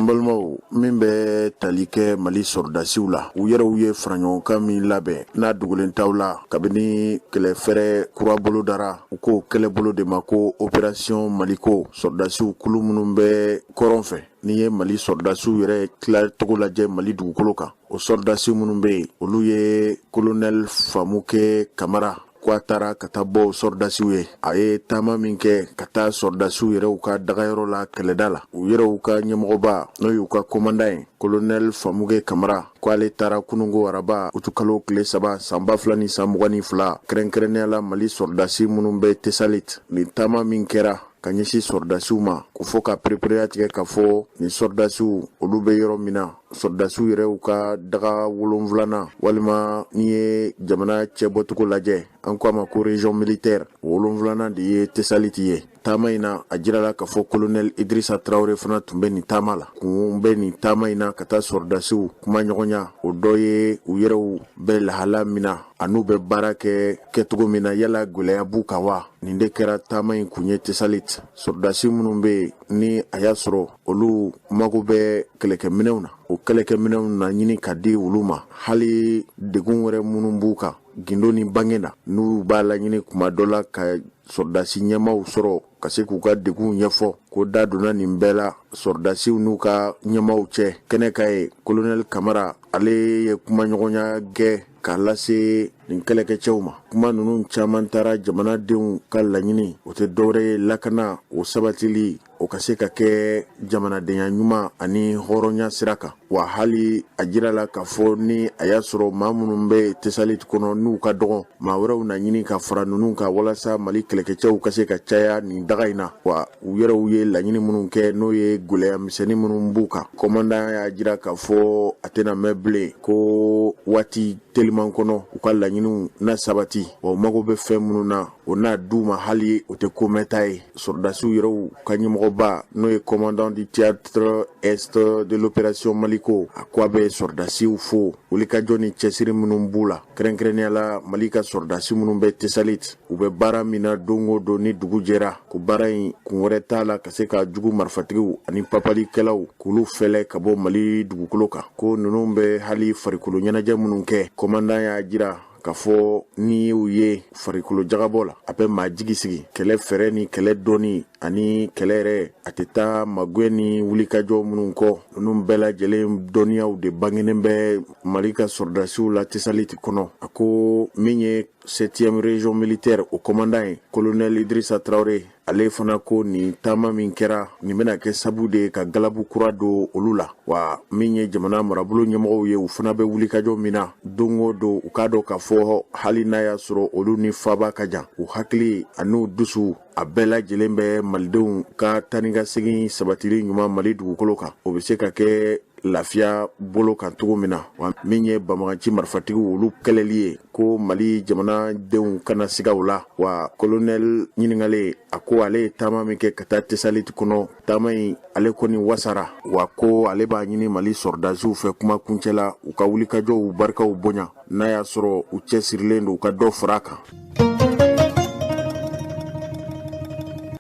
N balimaw, min bɛ tali kɛ Mali sɔrɔdasiw la, u yɛrɛw ye faraɲɔgɔnkan min labɛn n'a dogolen t'aw la, kabini kɛlɛfɛɛrɛ kura bolodara, u k'o kɛlɛbolo de ma ko opération Maliko. Sɔrɔdasiw kulu minnu bɛ kɔrɔn fɛ, n'i ye Mali sɔrɔdasiw yɛrɛ tilacogo lajɛ Mali dugukolo kan, o sɔrɔdasi minnu bɛ yen, olu ye kolonɛli Famukɛ Kamara ko a taara ka taa bɔ sɔrɔdasiw ye. A ye taama min kɛ ka taa sɔrɔdasiw yɛrɛw ka dagayɔrɔ la kɛlɛda la, u yɛrɛw ka ɲɛmɔgɔba, n'o y'u ka komandan ye, kolonɛli Famukɛ Kamara, ko ale taara kununko araba utukalo tile 3 san 2022, kɛrɛnkɛrɛnnenya la Mali sɔrɔdasi minnu bɛ Tesalit. Nin taama min kɛra ka ɲɛsin sɔrɔdasiw ma, ko fɔ ka perepereya tigɛ k'a fɔ nin sɔrɔdasiw olu bɛ yɔrɔ min na, sɔrɔdasiw yɛrɛw ka daga wolonfilanan, walima n'i ye jamana cɛbɔcogo lajɛ, an ko a ma ko région militaire wolonfilanan de ye Tesaliti ye. Taama in na, a jirala k'a fɔ kolonɛli Idirisa Tarawele fana tun bɛ nin taama la. Kun bɛ nin taama in na ka taa sɔrɔdasiw kuma ɲɔgɔnya, o dɔ ye u yɛrɛw bɛ lahala min na an'u bɛ baara kɛ kɛcogo min na, yala gɛlɛya b'u kan wa. Nin de kɛra taama in kun ye Tesalit. Sɔrɔdasi minnu bɛ yen, ni a y'a sɔrɔ olu mago bɛ kɛlɛkɛminɛnw na, o kɛlɛkɛminɛnw na ɲini ka di olu ma. Hali degun wɛrɛ minnu b'u kan gindo ni bange na, n'u b'a laɲini kuma dɔ la ka sɔrɔdasi ɲɛmaaw sɔrɔ ka se k'u ka degunw ɲɛfɔ, ko da donna nin bɛɛ la sɔrɔdasiw n'u ka ɲɛmaaw cɛ kɛnɛ ka ye. Kolonɛli Kamara, ale ye kumaɲɔgɔnya kɛ k'a lase nin kɛlɛkɛcɛw ma. Kuma ninnu caman taara jamanadenw ka laɲini, o tɛ dɔwɛrɛ ye lakana o sabatili, o ka se ka kɛ jamanadenya ɲuman ani hɔrɔnya sira kan. Wa hali a jirala k'a fɔ ni a y'a sɔrɔ maa minnu bɛ Tesalit kɔnɔ n'u ka dɔgɔn, maa wɛrɛw na ɲini ka fara ninnu kan walasa Mali kɛlɛkɛcɛw ka se ka caya nin daga in na. Wa u yɛrɛw ye laɲini minnu kɛ, n'o ye gɛlɛya misɛnnin minnu b'u kan, kɔmandan y'a jira k'a fɔ a tɛna mɛn bilen, ko waati teliman kɔnɔ u ka laɲiniw na sabati. Wa u mago bɛ fɛn minnu na, o n'a d'u ma, hali o tɛ ko mɛnta ye. Sɔrɔdasiw yɛrɛw ka ɲɛmɔgɔba, n'o ye commandant du théâtre est de l'opération Maliko, a ko a bɛ sɔrɔdasiw fo wulikajɔ ni cɛsiri minnu b'u la, kɛrɛnkɛrɛnnenya la Mali ka sɔrɔdasi minnu bɛ Tesalit, u bɛ baara min na don o don ni dugu jɛra, ko baara in kun wɛrɛ t'a la ka se ka jugu marifatigiw ani papalikɛlaw k'olu fɛlɛ ka bɔ Mali dugukolo kan. Ko ninnu bɛ hali farikolo ɲɛnajɛ minnu kɛ, kɔmandan y'a jira k'a fɔ n'i y'u ye farikolo jagabɔ la, a bɛ maa jigi sigi. Kɛlɛ fɛɛrɛ ni kɛlɛ dɔnni ani kɛlɛ yɛrɛ, a tɛ taa magɛn ni wulikajɔ minnu kɔ, ninnu bɛɛ lajɛlen dɔnniyaw de bangenen bɛ Mali ka sɔrɔdasiw la Tesaliti kɔnɔ. A ko min ye 7e région militaire o commandant ye, colonel Idrissa Traoré, ale fana ko nin taama min kɛra nin bɛna kɛ sabu de ye ka galabu kura don olu la. Wa min ye jamana marabolo ɲɛmɔgɔw ye, u fana bɛ wulikajɔ min na don o don, u k'a dɔn k'a fɔ hali n'a y'a sɔrɔ olu ni faba ka jan, u hakili an'u dusu a bɛɛ lajɛlen bɛ malidenw ka taa ni ka segin sabatili ɲuman Mali dugukolo kan, o bɛ se ka kɛ lafiya bolo kan cogo min na. Wa min ye banbaganci marifatigiw olu kɛlɛli ye, ko Mali jamanadenw kana siga u la. Wa kolonɛli ɲininkalen, a ko ale ye taama min kɛ ka taa Tesaliti kɔnɔ, taama in ale kɔni wasara. Wa ko ale b'a ɲini Mali sɔrɔdasiw fɛ kuma kuncɛ la, u ka wulikajɔw barikaw bonya, n'a y'a sɔrɔ u cɛsirilen don, u ka dɔ fara a kan.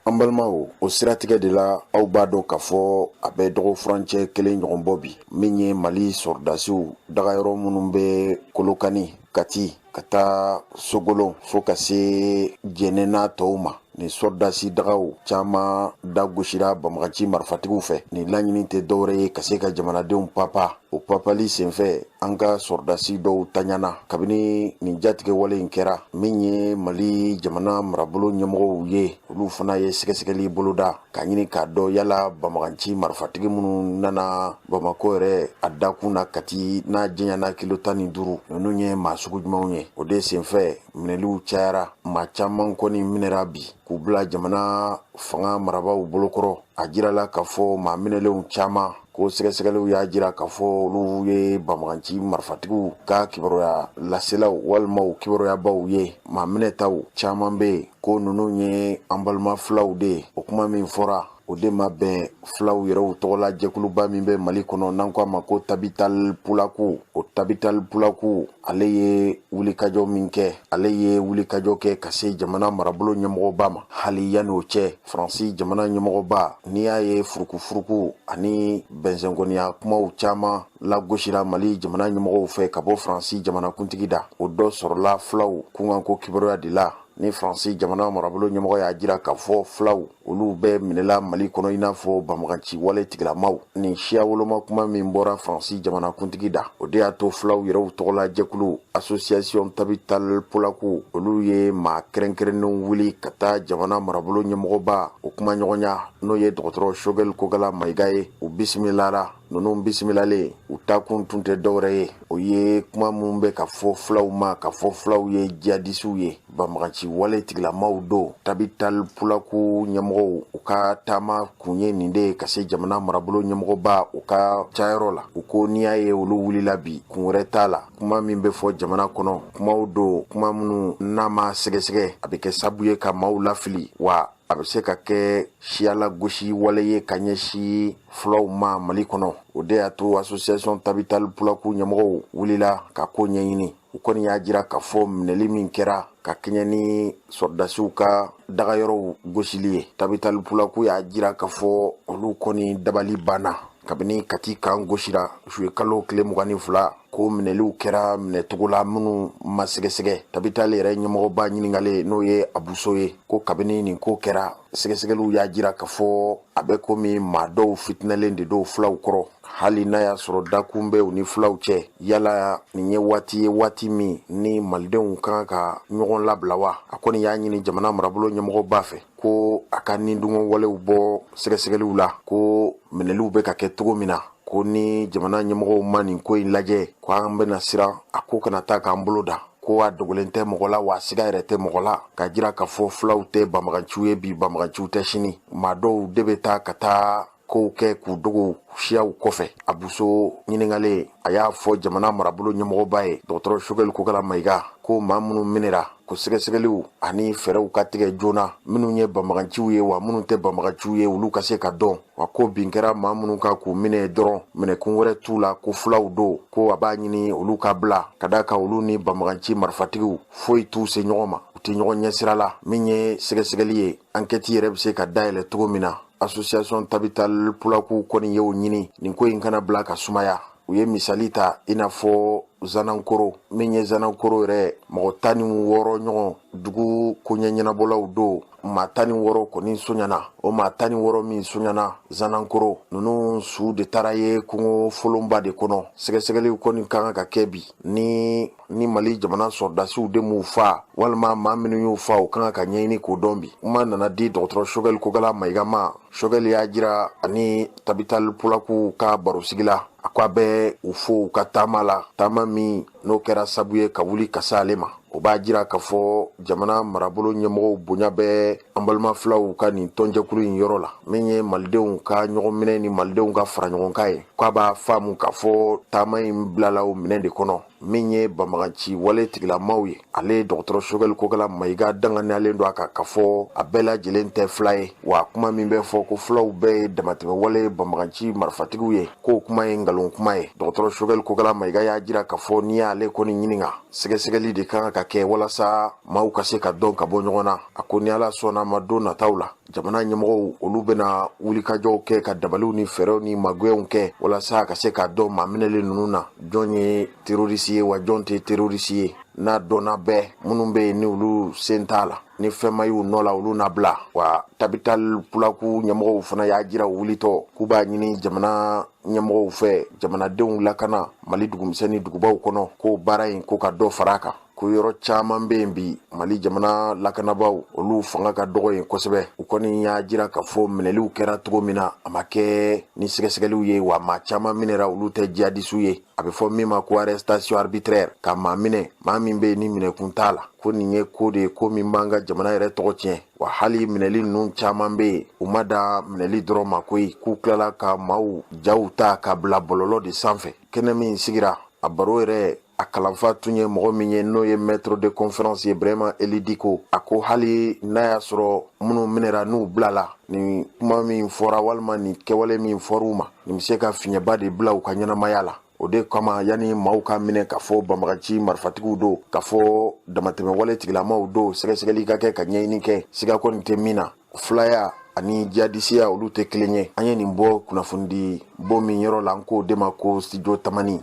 An balimaw, o siratigɛ de la, aw b'a dɔn k'a fɔ a bɛ dɔgɔ furancɛ kelen ɲɔgɔn bɔ bi, min ye Mali sɔrɔdasiw dagayɔrɔ minnu bɛ Kolokani, Kati, ka taa Sogolon fo ka se Jɛnɛ n'a tɔw ma, nin sɔrɔdasi dagaw caman da gosira banbaganci marifatigiw fɛ. Nin laɲini tɛ dɔwɛrɛ ye ka se ka jamanadenw papa. O papali senfɛ, an ka sɔrɔdasi dɔw taɲana. Kabini nin jatigɛ wale in kɛra, min ye Mali jamana marabolo ɲɛmɔgɔw ye, olu fana ye sɛgɛsɛgɛli boloda k'a ɲini k'a dɔn yala banbaganci marifatigi minnu nana Bamakɔ yɛrɛ a dakun na Kati n'a janyana kilo 15, ninnu ye maa sugu jumɛnw ye. O de senfɛ minɛliw cayara, maa caman kɔni minɛra bi k'u bila jamana fanga marabaaw bolokɔrɔ. A jirala k'a fɔ maa minɛlenw caman ko sɛgɛsɛgɛliw y'a jira k'a fɔ olu ye banbaganci marifatigiw ka kibaruya laselaw walima u kibaruyabaw ye. Maa minɛtaw caman bɛ yen, ko ninnu ye an balima filaw de ye. O kuma min fɔra, o de ma bɛn filaw yɛrɛw tɔgɔla jɛkuluba min bɛ Mali kɔnɔ, n'an ko a ma ko Tabital Pulaku, o Tabital Pulaku, ale ye wulikajɔ min kɛ, ale ye wulikajɔ kɛ ka se jamana marabolo ɲɛmɔgɔba ma. Hali yanni o cɛ, Faransi jamana ɲɛmɔgɔba, n'i y'a ye furukufuruku ani bɛnsɛnkɔniya kumaw caman lagosira Mali jamana ɲɛmɔgɔw fɛ ka bɔ Faransi jamanakuntigi da, o dɔ sɔrɔla fulaw kunkanko kibaruya de la. Ni Faransi jamana marabolo ɲɛmɔgɔ y'a jira k'a fɔ fulaw olu bɛɛ minɛla Mali kɔnɔ i n'a fɔ banbaganci wale tigilamaw. Nin siya woloma kuma min bɔra Faransi jamanakuntigi da, o de y'a to fulaw yɛrɛw tɔgɔla jɛkulu Association Tabital Pulaku, olu ye maa kɛrɛnkɛrɛnnenw wuli ka taa jamana marabolo ɲɛmɔgɔba o kumaɲɔgɔnya, n'o ye dɔgɔtɔrɔ Choguel Kokala Mayiga ye. U bisimilara. Ninnu bisimilalen, u taakun tun tɛ dɔwɛrɛ ye, o ye kuma minnu bɛ ka fɔ fulaw ma, ka fɔ fulaw ye jihadisiw ye, banbaganci wale tigilamaw don. Tabital Pulaku ɲɛmɔgɔw, u ka taama kun ye nin de ye ka se jamana marabolo ɲɛmɔgɔba u ka cayɔrɔ la. U ko n'i y'a ye olu wulila bi, kun wɛrɛ t'a la, kuma min bɛ fɔ jamana kɔnɔ, kumaw don, kuma minnu n'a ma sɛgɛsɛgɛ, a bɛ kɛ sabu ye ka maaw lafili, wa a bɛ se ka kɛ siyalagosi wale ye ka ɲɛsin fulaw ma Mali kɔnɔ. O de y'a to Association Tabital Pulaku ɲɛmɔgɔw wulila ka ko ɲɛɲini. U kɔni y'a jira k'a fɔ minɛli min kɛra ka kɛɲɛ ni sɔrɔdasiw ka dagayɔrɔw gosili ye, Tabital Pulaku y'a jira k'a fɔ olu kɔni dabali banna kabini Kati kan gosira zuye kalo tile 22, ko minɛliw kɛra minɛcogo la minnu ma sɛgɛsɛgɛ. Tabital yɛrɛ ɲɛmɔgɔba ɲininkalen, n'o ye Abuso ye, ko kabini nin ko kɛra, sɛgɛsɛgɛliw y'a jira k'a fɔ a bɛ komi maa dɔw fitinɛlen de don fulaw kɔrɔ, hali n'a y'a sɔrɔ dakun bɛ u ni fulaw cɛ. Yala nin ye waati ye, waati min ni malidenw kan ka ɲɔgɔn labila wa? A kɔni y'a ɲini jamana marabolo ɲɛmɔgɔba fɛ ko a ka nidungɔ walew bɔ sɛgɛsɛgɛliw la, ko minɛliw bɛ ka kɛ cogo min na, ko ni jamana ɲɛmɔgɔw ma nin ko in lajɛ, ko an bɛna siran a ko kana taa k'an bolo da, ko a dogolen tɛ mɔgɔ la, wa siga yɛrɛ tɛ mɔgɔ la k'a jira k'a fɔ fulaw tɛ banbaganciw ye bi, banbaganciw tɛ sini, maa dɔw de bɛ taa ka taa kow kɛ k'u dogo siyaw kɔfɛ. Abuso ɲininkalen, a y'a fɔ jamana marabolo ɲɛmɔgɔba ye, dɔgɔtɔrɔ Choguel Kokala Mayiga, ko maa minnu minɛra, ko sɛgɛsɛgɛliw ani fɛɛrɛw ka tigɛ joona, minnu ye banbaganciw ye wa minnu tɛ banbaganciw ye, olu ka se ka dɔn, wa ko bin kɛra maa minnu kan k'u minɛ dɔrɔn, minɛkun wɛrɛ t'u la, ko fulaw don, ko a b'a ɲini olu ka bila, ka d'a kan olu ni banbaganci marifatigiw foyi t'u se ɲɔgɔn ma, u tɛ ɲɔgɔn ɲɛsira la. Min ye sɛgɛsɛgɛli ye, ankɛti yɛrɛ bɛ se ka dayɛlɛ cogo min na, Association Tabital Pulaku kɔni y'o ɲini, nin ko in kana bila ka sumaya. U ye misali ta i n'a fɔ Zanankoro, min ye Zanankoro yɛrɛ mɔgɔ 16 ɲɔgɔn, dugu koɲɛ ɲɛnabɔlaw don, maa 16 kɔni soɲana. O maa 16 min soɲana Zanankoro, ninnu su de taara ye kungo folonba de kɔnɔ. Sɛgɛsɛgɛliw kɔni kan ka kɛ bi, ni Mali jamana sɔrɔdasiw de m'u fa, walima maa minnu y'u fa, o kan ka ɲɛɲini k'o dɔn bi. Kuma nana di dɔgɔtɔrɔ Choguel Kokala Mayiga ma. Choguel y'a jira ani Tabital Pulaku ka barosigi la, a ko a bɛ u fo u ka taama la, taama min n'o kɛra sabu ye ka wuli ka se ale ma. O b'a jira k'a fɔ jamana marabolo ɲɛmɔgɔw bonya bɛ an balima fulaw ka nin tɔnjɛkulu in yɔrɔ la, min ye malidenw ka ɲɔgɔn minɛ ni malidenw ka fara ɲɔgɔn kan ye. K'a b'a faamu k'a fɔ taama in bilala o minɛ de kɔnɔ. Min ye banbaganci wale tigilamaw ye, ale dɔgɔtɔrɔ Choguel Kokala Mayiga danganiyalen don a kan k'a fɔ a bɛɛ lajɛlen tɛ fila ye, wa kuma min bɛ fɔ ko fulaw bɛɛ ye damatɛmɛ wale banbaganci marifatigiw ye, k'o kuma ye nkalon kuma ye. Dɔgɔtɔrɔ Choguel Kokala Mayiga y'a jira k'a fɔ n'i y'ale kɔni ɲininka, sɛgɛsɛgɛli de kan ka kɛ walasa maaw ka se ka dɔn ka bɔ ɲɔgɔn na. A ko ni Ala sɔnna ma, don nataw la, jamana ɲɛmɔgɔw olu bɛna wulikajɔw kɛ ka dabaliw ni fɛɛrɛw ni magɛnw kɛ walasa ka se k'a dɔn maa minɛlen ninnu na, jɔn ye terorisi ye wa jɔn tɛ terorisi ye. N'a dɔnna bɛɛ, minnu bɛ yen ni olu sen t'a la, ni fɛn ma y'u nɔ la, olu na bila. Wa Tabital Pulaku ɲɛmɔgɔw fana y'a jira u wulitɔ k'u b'a ɲini jamana ɲɛmɔgɔw fɛ, jamanadenw lakana Mali dugumisɛn ni dugubaw kɔnɔ, k'o baara in ko ka dɔ fara a kan, ko yɔrɔ caman bɛ yen bi, Mali jamana lakanabaaw olu fanga ka dɔgɔ yen kosɛbɛ. U kɔni y'a jira k'a fɔ minɛliw kɛra cogo min na, a ma kɛ ni sɛgɛsɛgɛliw ye, wa maa caman minɛra, olu tɛ jihadisiw ye. A bɛ fɔ min ma ko arrestation arbitraire, ka maa minɛ, maa min bɛ yen ni minɛkun t'a la, ko nin ye ko de ye, ko min b'an ka jamana yɛrɛ tɔgɔ tiɲɛ. Wa hali minɛli ninnu caman bɛ yen, u ma da minɛli dɔrɔn ma koyi, k'u tilala ka maaw jaw ta ka bila bɔlɔlɔ de sanfɛ. Kɛnɛ min sigira, a baro yɛrɛ a kalanfa tun ye mɔgɔ min ye, n'o ye maître de conférence ye, Brema Eli Diko, a ko hali n'a y'a sɔrɔ minnu minɛra n'u bilala, nin kuma min fɔra walima nin kɛwale min fɔr'u ma, nin bɛ se ka fiɲɛba de bila u ka ɲɛnamaya la. O O de kama yanni maaw ka minɛ k'a fɔ banbagaci marifatigiw don, k'a fɔ damatɛmɛwale tigilamaw don, sɛgɛsɛgɛli ka kɛ ka ɲɛɲini kɛ, siga kɔni tɛ min na, filaya ani jihadisiya olu tɛ kelen ye. An ye nin bɔ kunnafonidi bon min yɔrɔ la, an k'o de ma ko studio Tamani.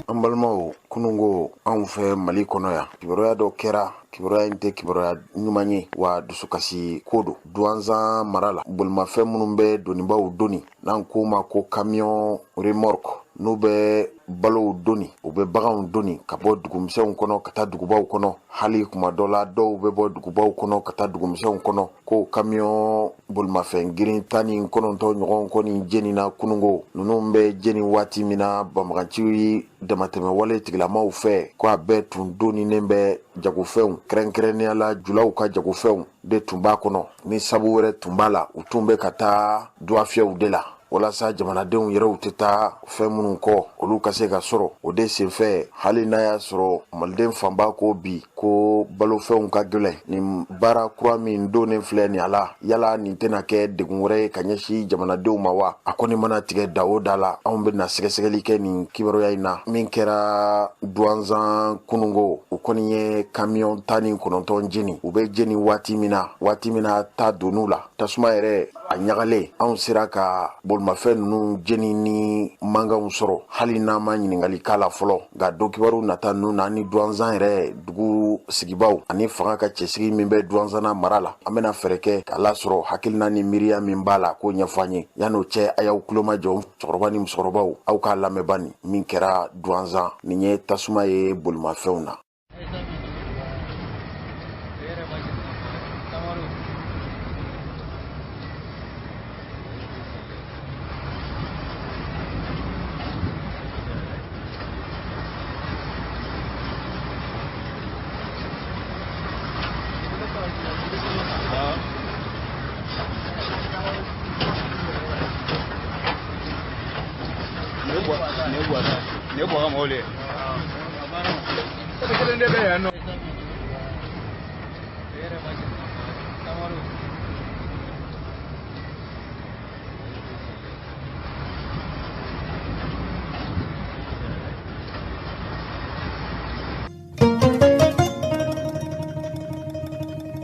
An balimaw, kununko anw fɛ Mali kɔnɔ yan, kibaruya dɔ kɛra. Kibaruya in tɛ kibaruya ɲuman ye, wa dusukasi ko don. Duwanzan mara la, bolimafɛn minnu bɛ donibaw doni, n'an k'o ma ko camion remorque, n'u bɛ balow doni, u bɛ baganw doni ka bɔ dugumisɛnw kɔnɔ ka taa dugubaw kɔnɔ, hali kuma dɔ la dɔw bɛ bɔ dugubaw kɔnɔ ka taa dugumisɛnw kɔnɔ, ko kamiyɔn bolimafɛn girin 19 ɲɔgɔn kɔni jenina kunungo. Ninnu bɛ jeni waati min na banbaganciw damatɛmɛwale tigilamaw fɛ, ko a bɛɛ tun doninen bɛ jagofɛnw, kɛrɛnkɛrɛnnenya la julaw ka jagofɛnw de tun b'a kɔnɔ. Ni sabu wɛrɛ tun b'a la, u tun bɛ ka taa duwafiyɛw de la walasa jamanadenw yɛrɛw tɛ taa fɛn minnu kɔ, olu ka se ka sɔrɔ. O de senfɛ, hali n'a y'a sɔrɔ maliden fanba ko bi ko balofɛnw ka gɛlɛn, nin baara kura min donnen filɛ nin a la, yala nin tɛna kɛ degun wɛrɛ ye ka ɲɛsin jamanadenw ma wa? A kɔni mana tigɛ da o da la, anw bɛna sɛgɛsɛgɛli kɛ nin kibaruya in na min kɛra Duwanzan kunungo. U kɔni ye kamiyɔn 19 jeni. U bɛ jeni waati min na, waati min na ta donn'u la, tasuma yɛrɛ a ɲagalen, anw sera ka bolimafɛn ninnu jeni ni mankanw sɔrɔ, hali n'an ma ɲininkali k'a la fɔlɔ. Nka don kibaru nata ninnu na, ni Duwanzan yɛrɛ dugu sigibaw ani fanga ka cɛsigi min bɛ Duwanzan mara la, an bɛna fɛɛrɛ kɛ k'a lasɔrɔ hakilina ni miiriya min b'a la, k'o ɲɛfɔ an ye. Yan'o cɛ, a y'aw tulomajɔ, cɛkɔrɔba ni musokɔrɔbaw, aw k'a lamɛn bani min kɛra Duwanzan. Nin ye tasuma ye bolimafɛnw na. Ne bɔ ka mɔgɔw le kelen de bɛ yan nɔ.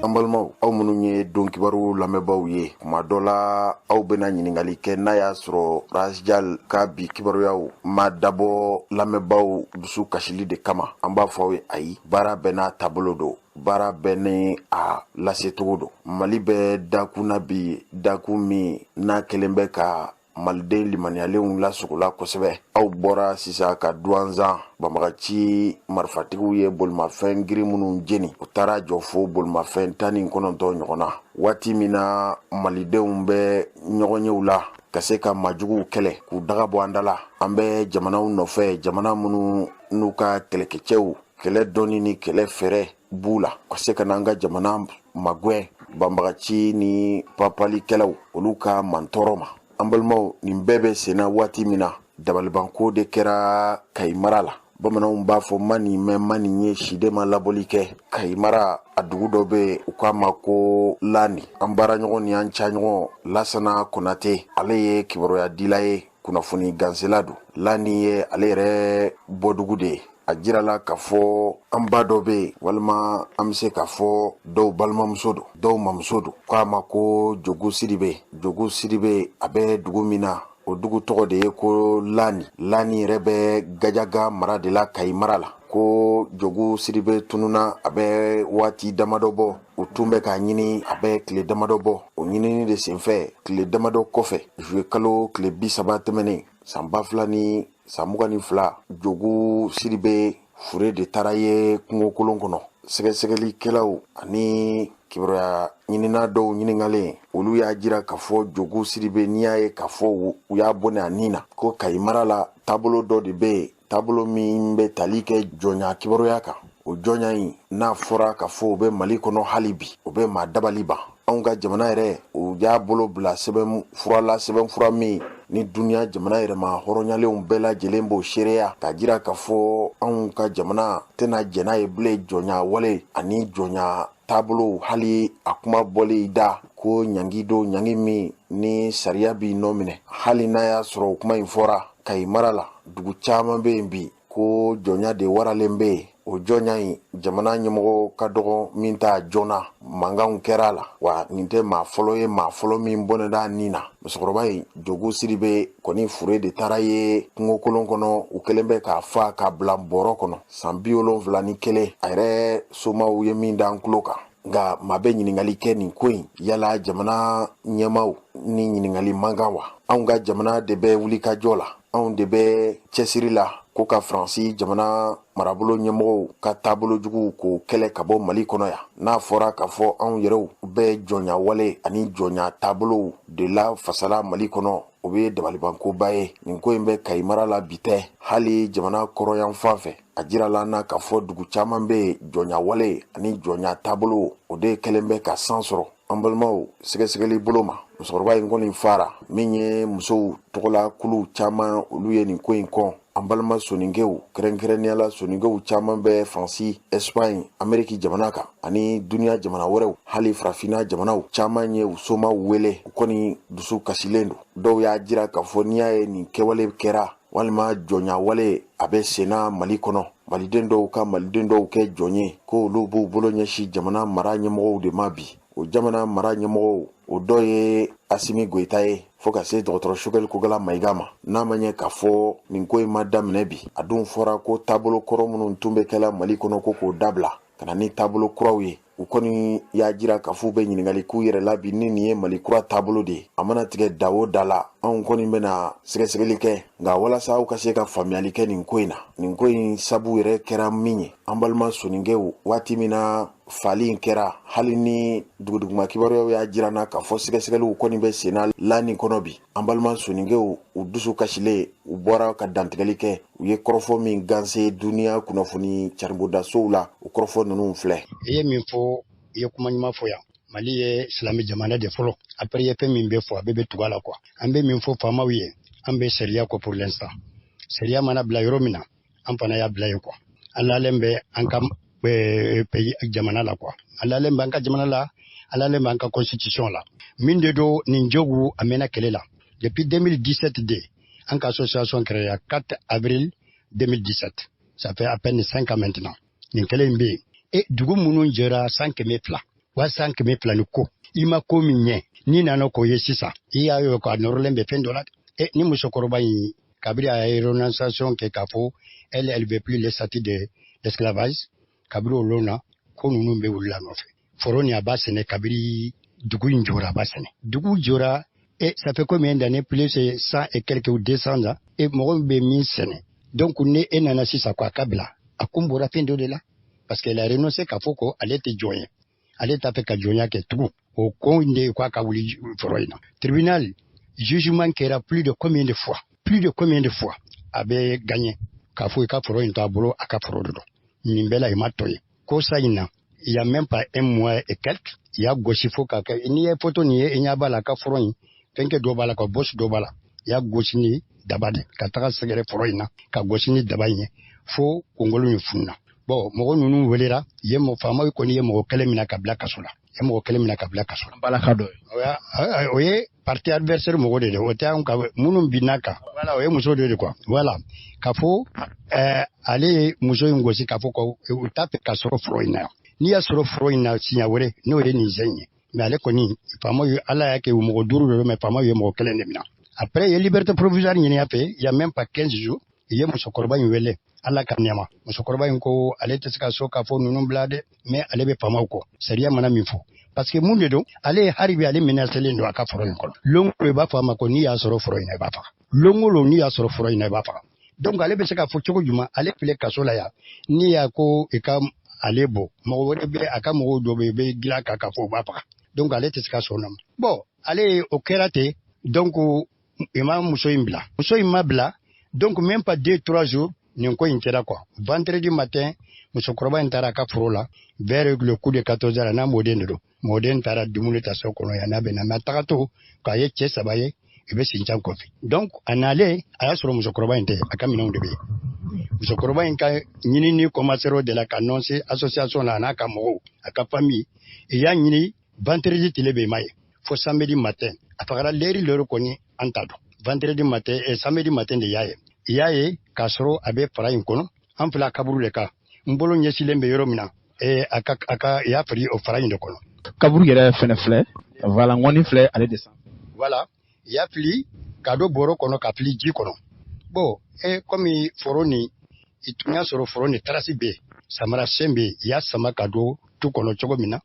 An balimaw, aw minnu ye don kibaru lamɛnbaaw ye, kuma dɔ la aw bɛna ɲininkali kɛ n'a y'a sɔrɔ Rasjal ka bi kibaruyaw ma dabɔ lamɛnbaaw dusu kasili de kama. An b'a fɔ aw ye, ayi, baara bɛɛ n'a taabolo don, baara bɛɛ ni a lasecogo don. Mali bɛ dakun na bi, dakun min n'a kɛlen bɛ ka maliden limaniyalenw lasogola kosɛbɛ. Aw bɔra sisan ka Duwanzan banbagaci marifatigiw ye bolimafɛn girin minnu jeni, u taara jɔ fo bolimafɛn 19 ɲɔgɔn na, waati min na malidenw bɛ ɲɔgɔnyew la ka se ka majuguw kɛlɛ k'u daga bɔ an da la. An bɛ jamanaw nɔfɛ, jamana minnu n'u ka kɛlɛkɛcɛw kɛlɛ dɔnni ni kɛlɛ fɛɛrɛ b'u la, ka se ka n'an ka jamana magɛn banbagaci ni papalikɛlaw olu ka mantɔɔrɔ ma. An balimaw, nin bɛɛ bɛ senna waati min na, dabalibanko de kɛra Kayi mara la. Bamananw b'a fɔ ma nin mɛn ma nin ye, siden ma labɔli kɛ. Kayi mara a dugu dɔ bɛ yen, u k'a ma ko Lani. An baaraɲɔgɔn ni an caɲɔgɔn Lasana Konate, ale ye kibaruyadila ye, kunnafoni gansela don. Lani ye ale yɛrɛ bɔdugu de ye. A jirala k'a fɔ an ba dɔ bɛ yen, walima an bɛ se k'a fɔ dɔw balimamuso don, dɔw mamuso don, k'a ma ko Jogu Sidibe. Jogu Sidibe, a bɛ dugu min na, o dugu tɔgɔ de ye ko Lani. Lani yɛrɛ bɛ Gajaga mara de la, Kayi mara la. Ko Jogu Sidibe tununa, a bɛ waati damadɔ bɔ. U tun bɛ k'a ɲini, a bɛ tile damadɔ bɔ. O ɲinini de senfɛ, tile damadɔ kɔfɛ, zuye kalo tile 30 tɛmɛnen san 2022, Jogu Sidibe fure de taara ye kungokolon kɔnɔ. Sɛgɛsɛgɛlikɛlaw ani kibaruya ɲinina dɔw ɲininkalen, olu y'a jira k'a fɔ Jogu Sidibe, n'i y'a ye k'a fɔ u y'a bɔnɛ a ni na, ko Kayi mara la taabolo dɔ de bɛ yen, taabolo min bɛ tali kɛ jɔnya kibaruya kan. O jɔnya in, n'a fɔra k'a fɔ o bɛ Mali kɔnɔ hali bi, o bɛ maa dabali ban. Anw ka jamana yɛrɛ, o y'a bolo bila sɛbɛn fura la, sɛbɛn fura min ni duniya jamana yɛrɛma hɔrɔnyalenw bɛɛ lajɛlen b'o seereya, k'a jira k'a fɔ anw ka jamana tɛna jɛn n'a ye bilen jɔnya wale ani jɔnya taabolo hali a kuma bɔli da ko ɲangi don, ɲangi min ni sariya b'i nɔ minɛ. Hali n'a y'a sɔrɔ o kuma in fɔra Kayi mara la, dugu caman bɛ yen bi ko jɔnya de waralen bɛ yen. O jɔnya in, jamana ɲɛmɔgɔ ka dɔgɔ min t'a joona, mankanw kɛra a la. Wa nin tɛ maa fɔlɔ ye, maa fɔlɔ min bɔnɛda nin na. Musokɔrɔba in Jogu Sidibe kɔni fure de taara ye kungokolon kɔnɔ, u kɛlen bɛ k'a fa k'a bila bɔrɔ kɔnɔ san 71, a yɛrɛ somaw ye min da an tulo kan. Nka maa bɛ ɲininkali kɛ nin ko in, yala jamana ɲɛmaaw ni ɲininkali man kan wa? Anw ka jamana de bɛ wulikajɔ la, anw de bɛ cɛsiri la ko ka Faransi jamana marabolo ɲɛmɔgɔw ka taabolo jugu k'o kɛlɛ ka bɔ Mali kɔnɔ yan. N'a fɔra k'a fɔ anw yɛrɛw bɛ jɔnya wale ani jɔnya taabolow de la fasala Mali kɔnɔ, o bɛ dabalibankoba ye. Nin ko in bɛ Kayi mara la bi tɛ, hali jamana kɔrɔyan fan fɛ, a jirala an na k'a fɔ dugu caman bɛ yen, jɔnya wale ani jɔnya taabolo, o de kɛlen bɛ ka san sɔrɔ. An balimaw, sɛgɛsɛgɛli bolo ma, musokɔrɔba in kɔni fara min ye, musow tɔgɔla kuluw caman, olu ye nin ko in kɔn. An balima soninkew, kɛrɛnkɛrɛnnenya la soninkew caman bɛ Faransi, Espagne, Ameriki jamana kan ani duniya jamana wɛrɛw, hali farafinna jamanaw caman ye u somaw wele. U kɔni dusu kasilen don. Dɔw y'a jira k'a fɔ n'i y'a ye nin kɛwale kɛra, walima jɔnya wale a bɛ senna Mali kɔnɔ, maliden dɔw ka maliden dɔw kɛ jɔn ye, ko olu b'u bolo ɲɛsin jamana mara ɲɛmɔgɔw de ma bi. O jamana mara ɲɛmɔgɔw, o dɔ ye Asimi Goyita ye, fo ka se dɔgɔtɔrɔ Choguel Kokalla Maïga ma. N'a ma ɲɛ k'a fɔ nin ko in ma daminɛ bi, a dun fɔra ko taabolo kɔrɔ minnu tun bɛ kɛla Mali kɔnɔ, ko k'o dabila ka na ni taabolo kuraw ye. U kɔni y'a jira k'a fɔ u bɛ ɲininkali k'u yɛrɛ la bi, ni nin ye Mali kura taabolo de ye. A mana tigɛ da o da la, anw kɔni bɛna sɛgɛsɛgɛli kɛ. Nka walasa aw ka se ka faamuyali kɛ nin ko in na, nin ko in sabu yɛrɛ kɛra min ye, an balima soninkew, waati min na fali in kɛra, hali ni duguduguma kibaruyaw y'a jira na k'a fɔ sɛgɛsɛgɛliw kɔni bɛ senna la nin kɔnɔ bi, an balima soninkew, u dusu kasilen, u bɔra ka dantigɛli kɛ. U ye kɔrɔfɔ min ganse duniya kunnafoni caribodasow la, o kɔrɔfɔ ninnu filɛ. I ye min fɔ, i ye kuma ɲuman fɔ yan. Mali ye silamɛ jamana de fɔlɔ. Après, i ye fɛn min bɛ fɔ, a bɛɛ bɛ tugu a la quoi. An bɛ min fɔ faamaw ye, an bɛ sariya kɔ. Pour l'instant, sariya mana bila yɔrɔ min na, an fana y'a bila yen quoi. An lalen bɛ an ka pays jamana la quoi. An lalen bɛ an ka jamana la, an lalen bɛ an ka constitution la. Min de don, nin jogu a mɛnna kɛlɛ la depuis 2017 de. An ka association créée 4 avril 2017, ça fait à peine 5 ans maintenant. Nin kɛlɛ in bɛ yen. E dugu minnu jɛra san 200 wa san 200 ni ko, i ma ko min ɲɛ, n'i nana k'o ye sisan, i y'a ye k'a nɔrɔlen bɛ fɛn dɔ la. E ni musokɔrɔba in, kabiri a ye renonciation kɛ k'a fɔ elle, elle veut plus le statut de l'esclavage, kabiri o lon na, ko ninnu bɛ wuli la nɔfɛ. Foro nin, a b'a sɛnɛ kabiri dugu in jɔra, a b'a sɛnɛ. Dugu jɔra et ça fait combien d'années? Plus de 100 et quelques ou 200 ans. Et mɔgɔ bɛ min sɛnɛ, donc ni e nana sisan ko a ka bila, a kun bɔra fɛn dɔ de la, parce qu'elle a renoncé k'a fɔ ko ale tɛ jɔn ye, ale t'a fɛ ka jɔnya kɛ tugun. O ko in de ye k'a ka wuli foro in na. Tribunal jugement kɛra plus de combien de fois, plus de combien de fois, a bɛ gagné k'a fɔ i ka foro in to a bolo, a ka foro de don. Nin bɛɛ la, i ma tɔ ye ko sa in na, il y a même pas un mois et quelques, i y'a gosi fo k'a kɛ. N'i ye photo nin ye, i ɲɛ b'a la, a ka foro in fɛnkɛ dɔ b'a la ka bɔsi dɔ b'a la. I y'a gosi ni daba de ka taga sɛgɛrɛ foro in na, ka gosi ni daba in ye fo kunkolo in fununa. Bon, mɔgɔ ninnu welera ye, faamaw kɔni ye mɔgɔ kelen minɛ ka bila kaso la, ye mɔgɔ kelen minɛ ka bila kaso la. Balaka dɔ ye. O ye parti adversaire mɔgɔ de, o tɛ anw ka minnu binna kan. Voilà, o ye muso dɔ de quoi. Voilà, k'a fɔ ale ye muso in gosi, k'a fɔ ko u t'a fɛ ka sɔrɔ foro in na. N'i y'a sɔrɔ foro in na siɲɛ wɛrɛ, n'o ye nin sen ye. Mais ale kɔni, faamaw ye, Ala y'a kɛ mɔgɔ duuru de don, mais faamaw ye mɔgɔ kelen de minɛ. Après, ye liberté provisoire ɲini a fɛ, il y a même pas 15 jours, i ye musokɔrɔba in wele. Ala ka nɛɛma, musokɔrɔba in ko ale tɛ se ka so k'a fɔ ninnu bila dɛ, mais ale bɛ faamaw kɔ, sariya mana min fɔ. Parce que mun de don, ale ye hali bi ale menacelen don a ka foro in kɔnɔ. Lon o i b'a fɔ a ma ko n'i y'a sɔrɔ foro in na, i b'a faga. Lon o lon, n'i y'a sɔrɔ foro in na, i b'a faga. Donc ale bɛ se k'a fɔ cogo jumɛn ale filɛ kaso la yan, n'i y'a ko i ka ale bɔ, mɔgɔ wɛrɛ bɛ a ka mɔgɔw dɔ bɛ yen, u bɛ dilan kan k'a fɔ u b'a faga. Donc ale tɛ se ka sɔn o ma. Bon, ale o kɛra ten. Donc i ma muso in bila, muso in ma bila. Donc même pas 2, 3 jours, nin ko in kɛra quoi. Vendredi matin, musokɔrɔba in taara a ka foro la vers le coup de 14 heures. N'a mɔden de don, mɔden taara dumuni ta so kɔnɔ yan, n'a bɛ na, mais a tagatɔ k'a ye cɛ saba ye, i bɛ sincan kɔfɛ. Donc a nalen, a y'a sɔrɔ musokɔrɔba in tɛ, a ka minɛnw de bɛ yen. Musokɔrɔba in ka ɲinini commencé o de la ka annoncer association la, a n'a ka mɔgɔw, a ka famille. I y'a ɲini vendredi tile bɛ, i ma ye fo samedi matin. A fagara l'heure l'heure kɔni, an t'a dɔn. Vendredi matin et samedi matin de y'a ye. I y'a ye k'a sɔrɔ a bɛ fara in kɔnɔ. An filɛ a kaburu de kan, n bolo ɲɛsilen bɛ yɔrɔ min na, a ka a ka i y'a fili o fara in de kɔnɔ. Kaburu yɛrɛ fɛnɛ filɛ, voilà, ŋɔni filɛ ale de sanfɛ. Voilà, i y'a fili ka don bɔrɔ kɔnɔ, ka fili ji kɔnɔ. Bon, komi foro nin, i tun y'a sɔrɔ foro nin trace bɛ yen, samara sen bɛ yen, i y'a sama ka don tu kɔnɔ cogo min na,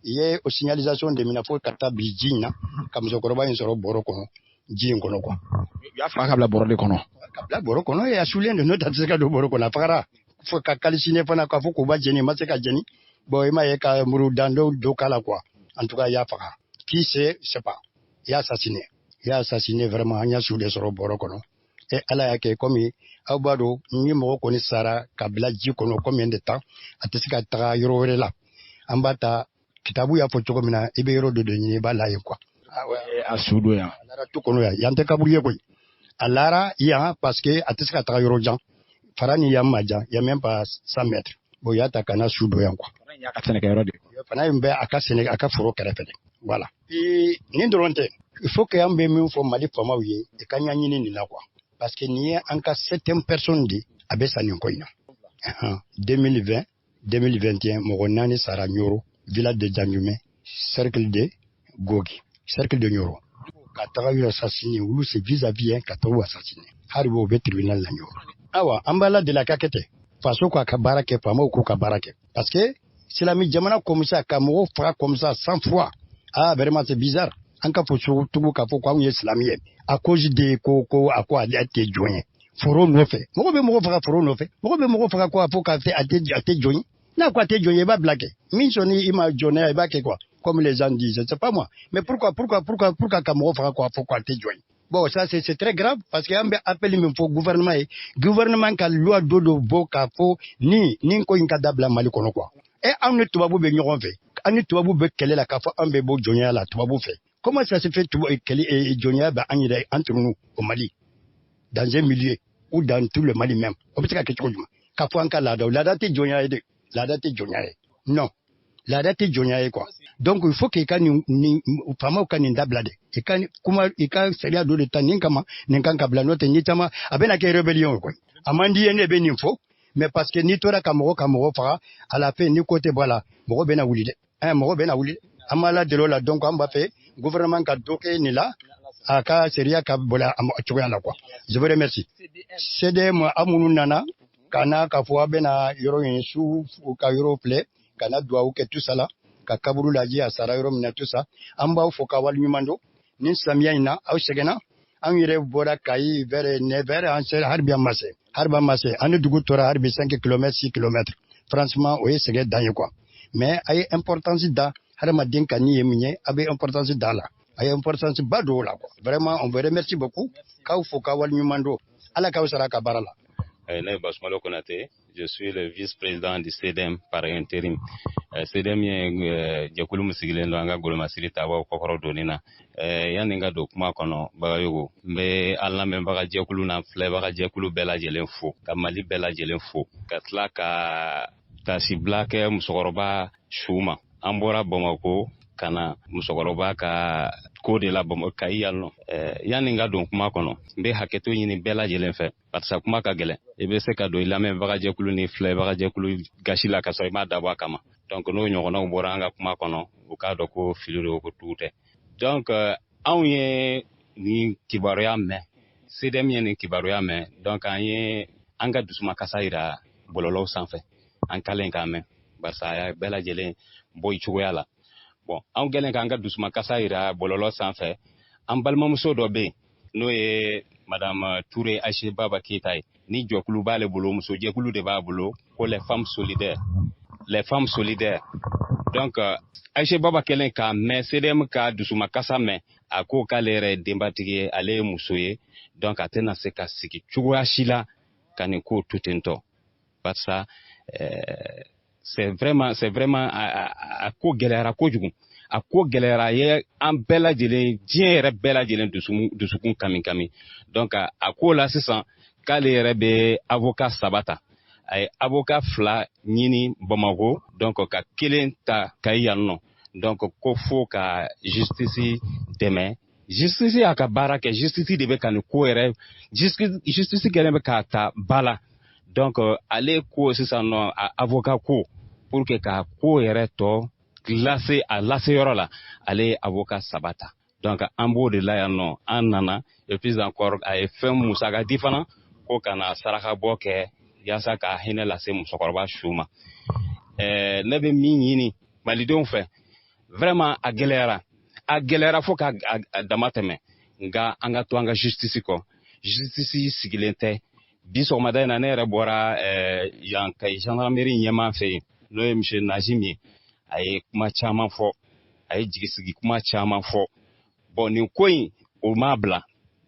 i ye o signalisation de minɛ fo ka taa bi ji in na, ka musokɔrɔba in sɔrɔ bɔrɔ kɔnɔ, ji in kɔnɔ quoi. U y'a faga ka bila bɔrɔ de kɔnɔ. Ka bila bɔrɔ kɔnɔ, e, a sulen don, n'o tɛ a tɛ se ka don bɔrɔ kɔnɔ. A fagara fo ka calciner fana, k'a fɔ k'u b'a jeni, ma se ka jeni. Bon, i m'a ye ka muru dandenw do k'a la quoi. En tout cas, i y'a faga, qui sait, c'est pas, i y'a assassiné, i y'a assassiné vraiment. An y'a su de sɔrɔ bɔrɔ kɔnɔ. E, Ala y'a kɛ, komi aw b'a dɔn, ni mɔgɔ kɔni sara ka bila ji kɔnɔ combien de temps, a tɛ se ka taga yɔrɔ wɛrɛ la. An b'a ta kitabu y'a fɔ cogo min na, i bɛ yɔrɔ dɔ de ɲini, i b'a la yen quoi. A su don yan. A lara tu kɔnɔ yan, yan tɛ kaburu ye koyi. A lara yan parce que a tɛ se ka taga yɔrɔ jan. Fara ni yan ma jan, y a même pas 100 mètres. Bon, y'a ta ka na su don yan quoi. Fara in y'a ka sɛnɛkɛyɔrɔ de. Fana in bɛ a ka sɛnɛ, a ka foro kɛrɛfɛ de, voilà. Nin dɔrɔn tɛ, il faut que an bɛ min fɔ Mali faamaw ye, i ka ɲɛɲini nin na quoi, parce que nin ye an ka septième personne de a bɛ sa nin ko in na. 2020, 2021, mɔgɔ naani sara Ɲoro, village de Janjumɛ, cercle de Gogi, cercle de Ɲoro, ka taga y'u assassiné. Olu c'est vis-à-vis hein, ka taga u assassiné. Hali bi o bɛ tribunal la Ɲoro. Awa, an b'a la deli a ka kɛ ten, faso k'a ka baara kɛ, faamaw k'u ka baara kɛ, parce que silamɛ jamana comme ça, ka mɔgɔw faga comme ça sans foi, ah, vraiment, c'est bizarre. An ka fɔ tugu k'a fɔ k'anw ye silamɛ ye, à cause de ko a ko ale tɛ jɔn ye foro nɔfɛ. Mɔgɔ bɛ mɔgɔ faga foro nɔfɛ, mɔgɔ bɛ mɔgɔ faga ko a fɔ k'a tɛ a tɛ jɔn ye. N'a ko a tɛ jɔn ye, i b'a bila kɛ min sɔnni i ma jɔnɛ, i b'a kɛ quoi, comme les gens disent, c'est pas moi. Mais pourquoi, pourquoi, pourquoi, pourquoi ka mɔgɔ faga ko a fɔ ko a tɛ jɔn ye? Bon, ça, c'est très grave, parce que an bɛ appel min fɔ gouvernement ye, gouvernement ka loi dɔ dɔ bɔ k'a fɔ ni nin ko in ka dabila Mali kɔnɔ quoi. E, anw ni tubabu bɛ ɲɔgɔn fɛ, an ni tubabu bɛ kɛlɛ la k'a fɔ an bɛ bɔ jɔnya la tubabu fɛ. Comment ça se fait, tubabu kɛlɛ, jɔnya bɛ an yɛrɛ entre nous au Mali, dans un milieu ou dans tout le Mali même? O bɛ se ka kɛ cogo jumɛn k'a fɔ an ka laada, laada tɛ jɔnya ye dɛ, laada tɛ jɔnya ye, non, laada tɛ jɔnya ye quoi. Donc il faut que i ka nin faamaw ka nin dabila de, i ka kuma, i ka sariya dɔ de ta nin kama, nin kan ka bila. N'o tɛ, ni caman a bɛna kɛ rébellion ye koyi. A man di ye, ne bɛ nin fɔ, mais parce que n'i tora ka mɔgɔ faga, à la fin, ni ko tɛ bɔ a la, mɔgɔ bɛna wuli dɛ, mɔgɔ bɛna wuli. An b'a la deli o la. Donc an b'a fɛ gouvernement ka dɔ kɛ nin la, a ka sariya ka bɔ a cogoya la quoi. Je vous remercie. CDM, aw minnu nana ka na k'a fɔ aw bɛna yɔrɔ in su ka yɔrɔ filɛ, ka na duwawu kɛ, tout ça la, ka kaburu lajɛ, a sara yɔrɔ min na, tout ça, an b'aw fo ka waleɲuman dɔn. Nin samiya in na, aw sɛgɛnna. An yɛrɛ bɔra Kayi vers 9 heures, an sera, hali bi an ma se, hali bi an ma se. An ni dugu tora hali bi 5 km, 6 km. Franchement, o ye sɛgɛn dan ye quoi. Mais a ye importance da hadamaden ka ni ye min ye, a bɛ importance da la, a ye importance ba don o la quoi. Vraiment, on vous remercie beaucoup, k'aw fo k'aw waleɲuman dɔn. Ala k'aw sara a ka baara la. Ne ye Basumalo Konate, je suis le vice-président du CDM par intérim. CDM ye jɛkulu min sigilen don an ka golomasiri tabaw kɔkɔrɔ donni na. Yanni n ka don kuma kɔnɔ, Bagayogo, n bɛ an lamɛnbaga jɛkulu n'an filɛbaga jɛkulu bɛɛ lajɛlen fo, ka Mali bɛɛ lajɛlen fo, ka tila ka tasibila kɛ musokɔrɔba su ma. An bɔra Bamako ka na musokɔrɔba ka ko de la Bamako, Kayi yan nɔ. Yanni n ka don kuma kɔnɔ, n bɛ hakɛto ɲini bɛɛ lajɛlen fɛ, barisa kuma ka gɛlɛn. I bɛ se ka don i lamɛnbaga jɛkulu ni filɛbaga jɛkulu gasi la ka sɔrɔ i m'a dabɔ a kama. Donc n'o ɲɔgɔnnaw bɔra an ka kuma kɔnɔ, u k'a dɔn ko fili don, ko tugu tɛ. Donc anw ye nin kibaruya mɛn, CDM ye nin kibaruya mɛn, donc an ye an ka dusumakasa yira bɔlɔlɔw sanfɛ. An kalen k'a mɛn, barisa a y'a bɛɛ lajɛlen bɔ i cogoya la. Bon, anw kɛlen k'an ka dusumakasa yira bɔlɔlɔ sanfɛ, an balimamuso dɔ bɛ yen, n'o ye Madame Touré Aïché Baba Keita ye, ni jɔkulu b'ale bolo, muso jɛkulu de b'a bolo ko les femmes solidaires, les femmes solidaires. Donc Aïché Baba kɛlen k'a mɛn, CDM ka dusumakasa mɛn, a ko k'ale yɛrɛ ye denbatigi ye, ale ye muso ye, donc a tɛna se ka sigi cogoya si la ka nin ko to ten tɔ, barisa c'est vraiment a ko gɛlɛyara kojugu, a ko gɛlɛyara, a ye an bɛɛ lajɛlen, diɲɛ yɛrɛ bɛɛ lajɛlen dusukun kami kami. Donc a ko la sisan K'ale yɛrɛ bɛ avocat 3 ta. A ye avocat 2 ɲini Bamakɔ, donc ka 1 ta Kayi yan nɔ. Donc ko fo ka justice dɛmɛ. Justice y'a ka baara kɛ, justice de bɛ ka nin ko yɛrɛ, justice kɛlen bɛ k'a ta ba la. Donc ale ko sisan nɔ, a avocat ko pour que ka ko yɛrɛ tɔ lase a lase yɔrɔ la, ale ye avocat 3 ta. Donc an b'o de la yan nɔ, an nana. Et puis encore, a ye fɛn musaka di fana ko ka na saraka bɔ kɛ yaasa ka hinɛ lase musokɔrɔba su ma. Ne bɛ min ɲini malidenw fɛ, vraiment a gɛlɛyara, a gɛlɛyara fo ka dama tɛmɛ, nka an ka to an ka justice kɔ. Justice sigilen tɛ. Bi sɔgɔmada in na, ne yɛrɛ bɔra yan Kayi gendarmerie ɲɛmaa fɛ yen, n'o ye monsieur Najim ye. A ye kuma caman fɔ, a ye jigisigi kuma caman fɔ. Bon, nin ko in, o m'a bila,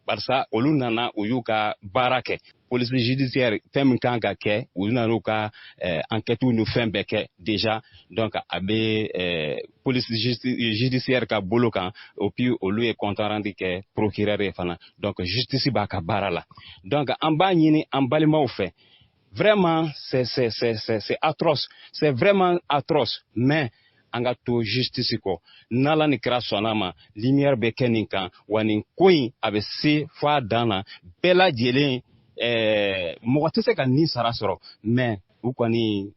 barisa olu nana, u y'u ka baara kɛ. Police judiciaire, fɛn min kan ka kɛ, u nana u ka enquête ni fɛn bɛɛ kɛ déjà. Donc a bɛ police judiciaire ka bolo kan, et puis olu ye compte rendu kɛ procureur ye fana. Donc justice b'a ka baara la. Donc an b'a ɲini an balimaw fɛ, vraiment c'est atroce, c'est vraiment atroce, mais an ka to justice kɔ. N'Ala ni kira sɔnna ma, lumière bɛ kɛ nin kan wa. Nin ko in, a bɛ se fo a dan na. Bɛɛ lajɛlen, mɔgɔ tɛ se ka nin sara sɔrɔ, mais u kɔni,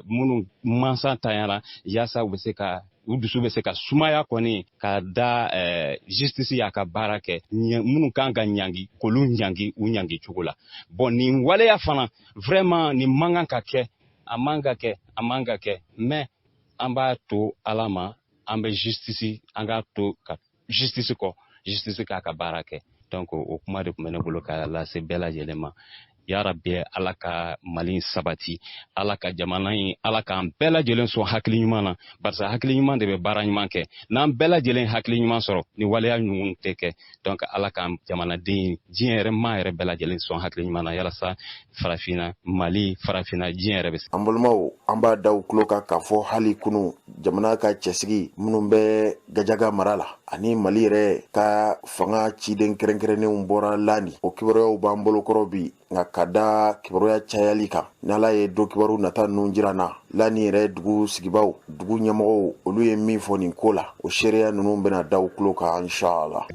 minnu mansa tanyara, yaasa u bɛ se ka u dusu bɛ se ka sumaya kɔni ka da justice y'a ka baara kɛ. Minnu kan ka ɲangi, k'olu ɲangi u ɲangi cogo la. Bon, nin waleya fana, vraiment nin man kan ka kɛ, a man ka kɛ, a man ka kɛ, mais an b'a to Ala ma. An bɛ justice, an k'a to ka justice kɔ, justice k'a ka baara kɛ. Donc o kuma de tun bɛ ne bolo k'a lase bɛɛ lajɛlen ma. Yarabi, Ala ka Mali sabati, Ala ka jamana in, Ala k'an bɛɛ lajɛlen sɔn hakili ɲuman na, barisa hakili ɲuman de bɛ baara ɲuman kɛ. N'an bɛɛ lajɛlen hakili ɲuman sɔrɔ, ni waleya ɲuman tɛ kɛ. Donc Ala k'an jamanaden, diɲɛ yɛrɛ maa yɛrɛ bɛɛ lajɛlen sɔn hakili ɲuman na, yalasa farafinna, Mali, farafinna, diɲɛ yɛrɛ bɛ se. An balimaw, an b'a da u tulo kan k'a fɔ hali kunu, jamana ka cɛsigi minnu bɛ Gajaga mara la ani Mali yɛrɛ ka fanga ciden kɛrɛnkɛrɛnnenw bɔra Lani, o kibaruyaw b'an bolokɔrɔ bi. Nka ka da kibaruya cayali kan, n'Ala ye don kibaru nata ninnu jira na, Lani yɛrɛ dugu sigibaw, dugu ɲɛmɔgɔw, olu ye min fɔ nin ko la, o seereya ninnu bɛna da u tulo kan, inshallah.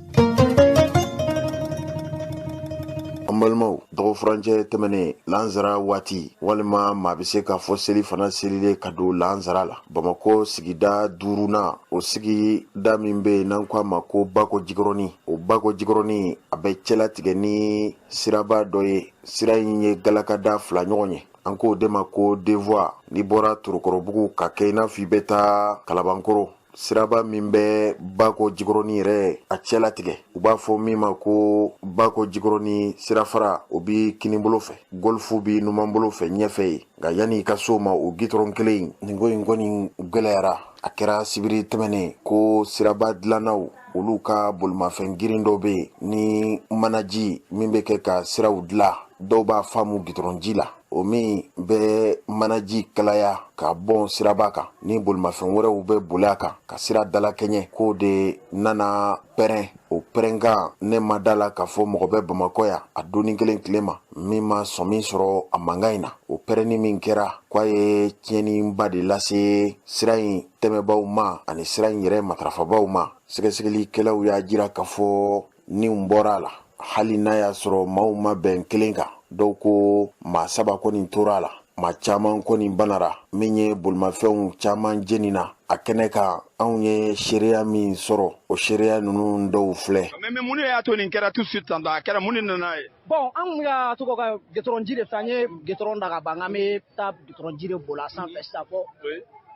An balimaw, dɔgɔfurancɛ tɛmɛnen lansara waati, walima maa bɛ se k'a fɔ seli fana selilen ka don lansara la, Bamakɔ sigida 5nan, o sigida min bɛ yen n'an ko a ma ko Bako Jikɔrɔni, o Bako Jikɔrɔni, a bɛ cɛlatigɛ ni siraba dɔ ye. Sira in ye galakada 2 ɲɔgɔn ye, an k'o de ma ko deux voies. N'i bɔra Torokɔrɔbugu ka kɛ i n'a fɔ i bɛ taa Kalabankɔrɔ, siraba min bɛ Bako Jikɔrɔni yɛrɛ a cɛlatigɛ, u b'a fɔ min ma ko Bako Jikɔrɔni sirafara, o bi kinibolo fɛ, golfu bi numanbolo fɛ ɲɛfɛ ye. Nka yanni i ka so ma, o gitɔrɔn kelen in, nin ko in kɔni gɛlɛyara. A kɛra sibiri tɛmɛnen ko siraba dilannaw, olu ka bolimafɛn girin dɔ bɛ yen ni manaji min bɛ kɛ ka siraw dilan, dɔw b'a faamu gitɔrɔnji la, o min bɛ manaji kalaya ka bɔn siraba kan ni bolimafɛn wɛrɛw bɛ boli a kan ka sira dalakɛɲɛ, k'o de nana pɛrɛn. O pɛrɛnkan, ne ma da la k'a fɔ mɔgɔ bɛ Bamakɔ yan a donni kelen tile ma min ma sɔmi sɔrɔ a mankan in na. O pɛrɛnni min kɛra, k'a ye tiɲɛniba de lase sira in tɛmɛbaw ma ani sira in yɛrɛ matarafabaw ma. Sɛgɛsɛgɛlikɛlaw y'a jira k'a fɔ niw bɔra a la, hali n'a y'a sɔrɔ maaw ma bɛn kelen kan. Dɔw ko maa 3 kɔni tora a la, maa caman kɔni banara, min ye bolimafɛnw caman jenina a kɛnɛ kan. Anw ye seereya min sɔrɔ, o seereya ninnu dɔw filɛ. Mais mun de y'a to nin kɛra tout de suite tan? A kɛra mun de nana ye? Bon, an kun bɛ ka to ka goudron ji de fɛ. An ye goudron da ka ban, k'an bɛ taa goudron ji de boli a sanfɛ sisan. Fɔ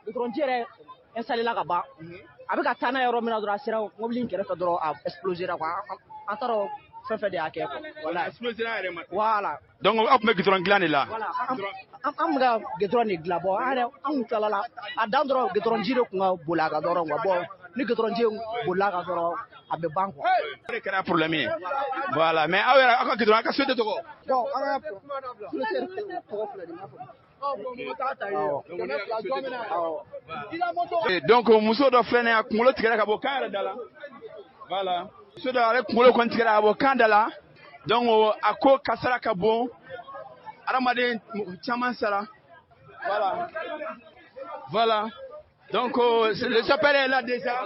goudron ji yɛrɛ installé la ka ban, a bɛ ka taa n'a ye yɔrɔ min na dɔrɔn, a sera mobili in kɛrɛfɛ dɔrɔn, a explosé quoi. An t'a dɔn fɛn fɛn de y'a kɛ quoi. Voilà. Explosé a yɛrɛ ma. Voilà. Donc aw tun bɛ goudron dilan de la? Voilà, an bɛ ka goudron de dilan. Bon, an yɛrɛ, an kun tilala la a dan dɔrɔn, goudron ji de kun ka boli a kan dɔrɔn quoi. Bon, ni goudron ji bolila a kan dɔrɔn, a bɛ ban quoi. O de kɛra problème ye. Voilà, mais aw yɛrɛ, aw ka goudron, aw ka société tɔgɔ? Bon, an ka société tɔgɔ filɛ nin ye. Donc muso dɔ filɛ nin ye, a kunkolo tigɛra ka bɔ kan yɛrɛ da la. Voilà. Muso dɔ, ale kunkolo kɔni tigɛra ka bɔ kan da la. Donc a ko kasara ka bon, adamaden caman sara. Voilà, voilà. Donc le sapeur est là déjà.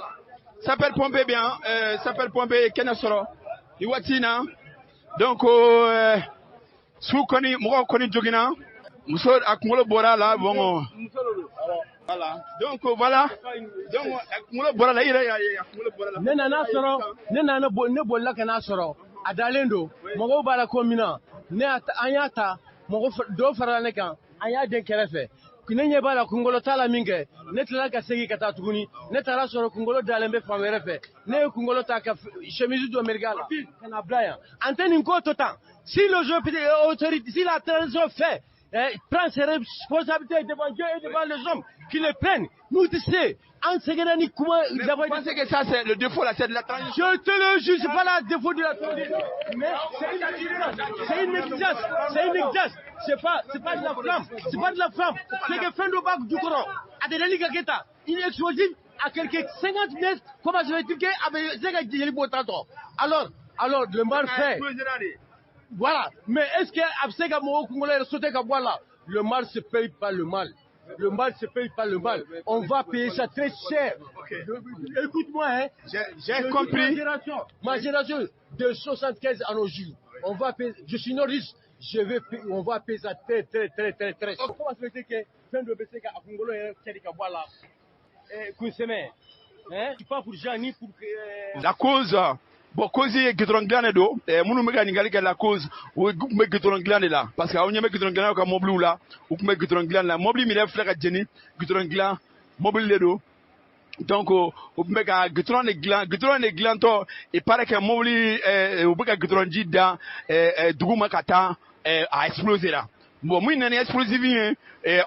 Sapeur pompier bien, sapeur pompier kɛnɛ sɔrɔ ni waati in na. Donc su kɔni, mɔgɔw kɔni joginna, muso a kunkolo bɔra a la. Bon, voilà. Donc voilà, donc a kunkolo bɔra la, i yɛrɛ y'a ye, a kunkolo bɔra la. Ne nana sɔrɔ, ne nana, ne bolila ka n'a sɔrɔ a dalen don, mɔgɔw b'a la ko min na, ne y'a ta, an y'a ta, mɔgɔ dɔw farala ne kan, an y'a den kɛrɛfɛ. Ne ɲɛ b'a la kunkolo t'a la min kɛ, ne tilala ka segin ka taa tuguni, ne taara sɔrɔ kunkolo dalen bɛ fan wɛrɛ fɛ. Ne ye kunkolo ta ka chemise dɔ meleke a la ka na bila yan. An tɛ nin ko to tan. Si les autorités, si la transition fait, prend ses responsabilités devant Dieu et devant les hommes, qui les prennent. Nous, tu sais, en sɛgɛnna ni kuma. Mais vous pensez que ça, c'est le défaut là, c'est de la transition? Je te le jure, c'est pas la défaut de la transition, mais c'est une exigence, c'est une exigence, c'est une exigence. C'est pas de la flamme, c'est pas de la flamme. C'est que fɛn dɔ b'a jukɔrɔ, a tɛ dali ka kɛ tan, une explosive à quelques 50 mètres, comment se fait-il que a bɛ se ka jeli bɔ tantɔ? Alors le mal fait. Voilà. Mais est-ce que a bɛ se ka mɔgɔw kunkolo yɛrɛ sauter ka bɔ a la? Le mal se paye par le mal. Le mal se paye par le mal. On va payer ça très cher. Écoute-moi, hein. J'ai compris. Ma génération de 75 à nos jours, on va payer, je suis nordiste, je vais payer, on va payer ça très, très, très, très, très cher. Comment se fait-il que fɛn dɔ bɛ se ka a kunkolo yɛrɛ cɛri ka bɔ a la? Kunsɛmɛ, hein? Pas pour Jean ni pour La cause, bon, cause ye goudron dilan de don. Minnu bɛ ka ɲininkali kɛ, la cause, u tun bɛ goudron dilan de la, parce que aw ɲɛ bɛ goudron dilannaw ka mobiliw la, u tun bɛ goudron dilan de la. Mobili min yɛrɛ filɛ ka jeni, goudron dilan mobili de don. Donc u tun bɛ ka goudron de dilan, goudron de dilantɔ, il paraît que mobili u bɛ ka goudron ji da dugu ma ka taa, a explosé la. Bon, mun nana ni explosif ye,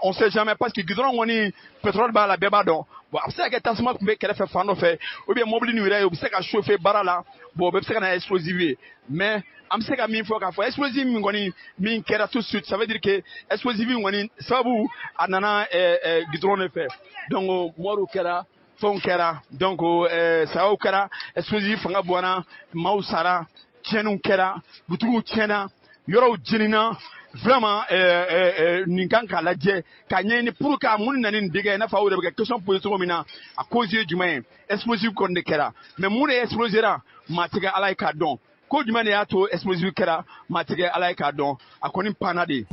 on sait jamais, parce que goudron kɔni, pétrole b'a la, bɛɛ b'a dɔn. Bon, a bɛ se ka kɛ tasuma tun bɛ kɛrɛfɛ fan dɔ fɛ, ou bien mobili nin yɛrɛ, u bɛ se ka chauffer baara la. Bon, o bɛɛ bɛ se ka na explosif ye. Mais an bɛ se ka min fɔ k'a fɔ, explosif min kɔni min kɛra tout de suite, ça veut dire que explosif in kɔni sababu a nana goudron de fɛ. Donc mɔriw kɛra, fɛnw kɛra, donc sayaw kɛra, explosif fanga bɔnna, maaw sara, tiɲɛniw kɛra, butigiw tiɲɛna, yɔrɔw jenina. Vraiment, nin kan k'a lajɛ k'a ɲɛɲini pour que mun nana nin dégâts ye. I n'a fɔ aw yɛrɛ bɛ ka question poser cogo min na, a cause ye jumɛn ye? Explosif kɔni de kɛra, mais mun de explosera, maa tɛ kɛ ala ye k'a dɔn. Ko jumɛn de y'a to explosif kɛra, maa tɛ kɛ ala ye k'a dɔn. A kɔni panna de.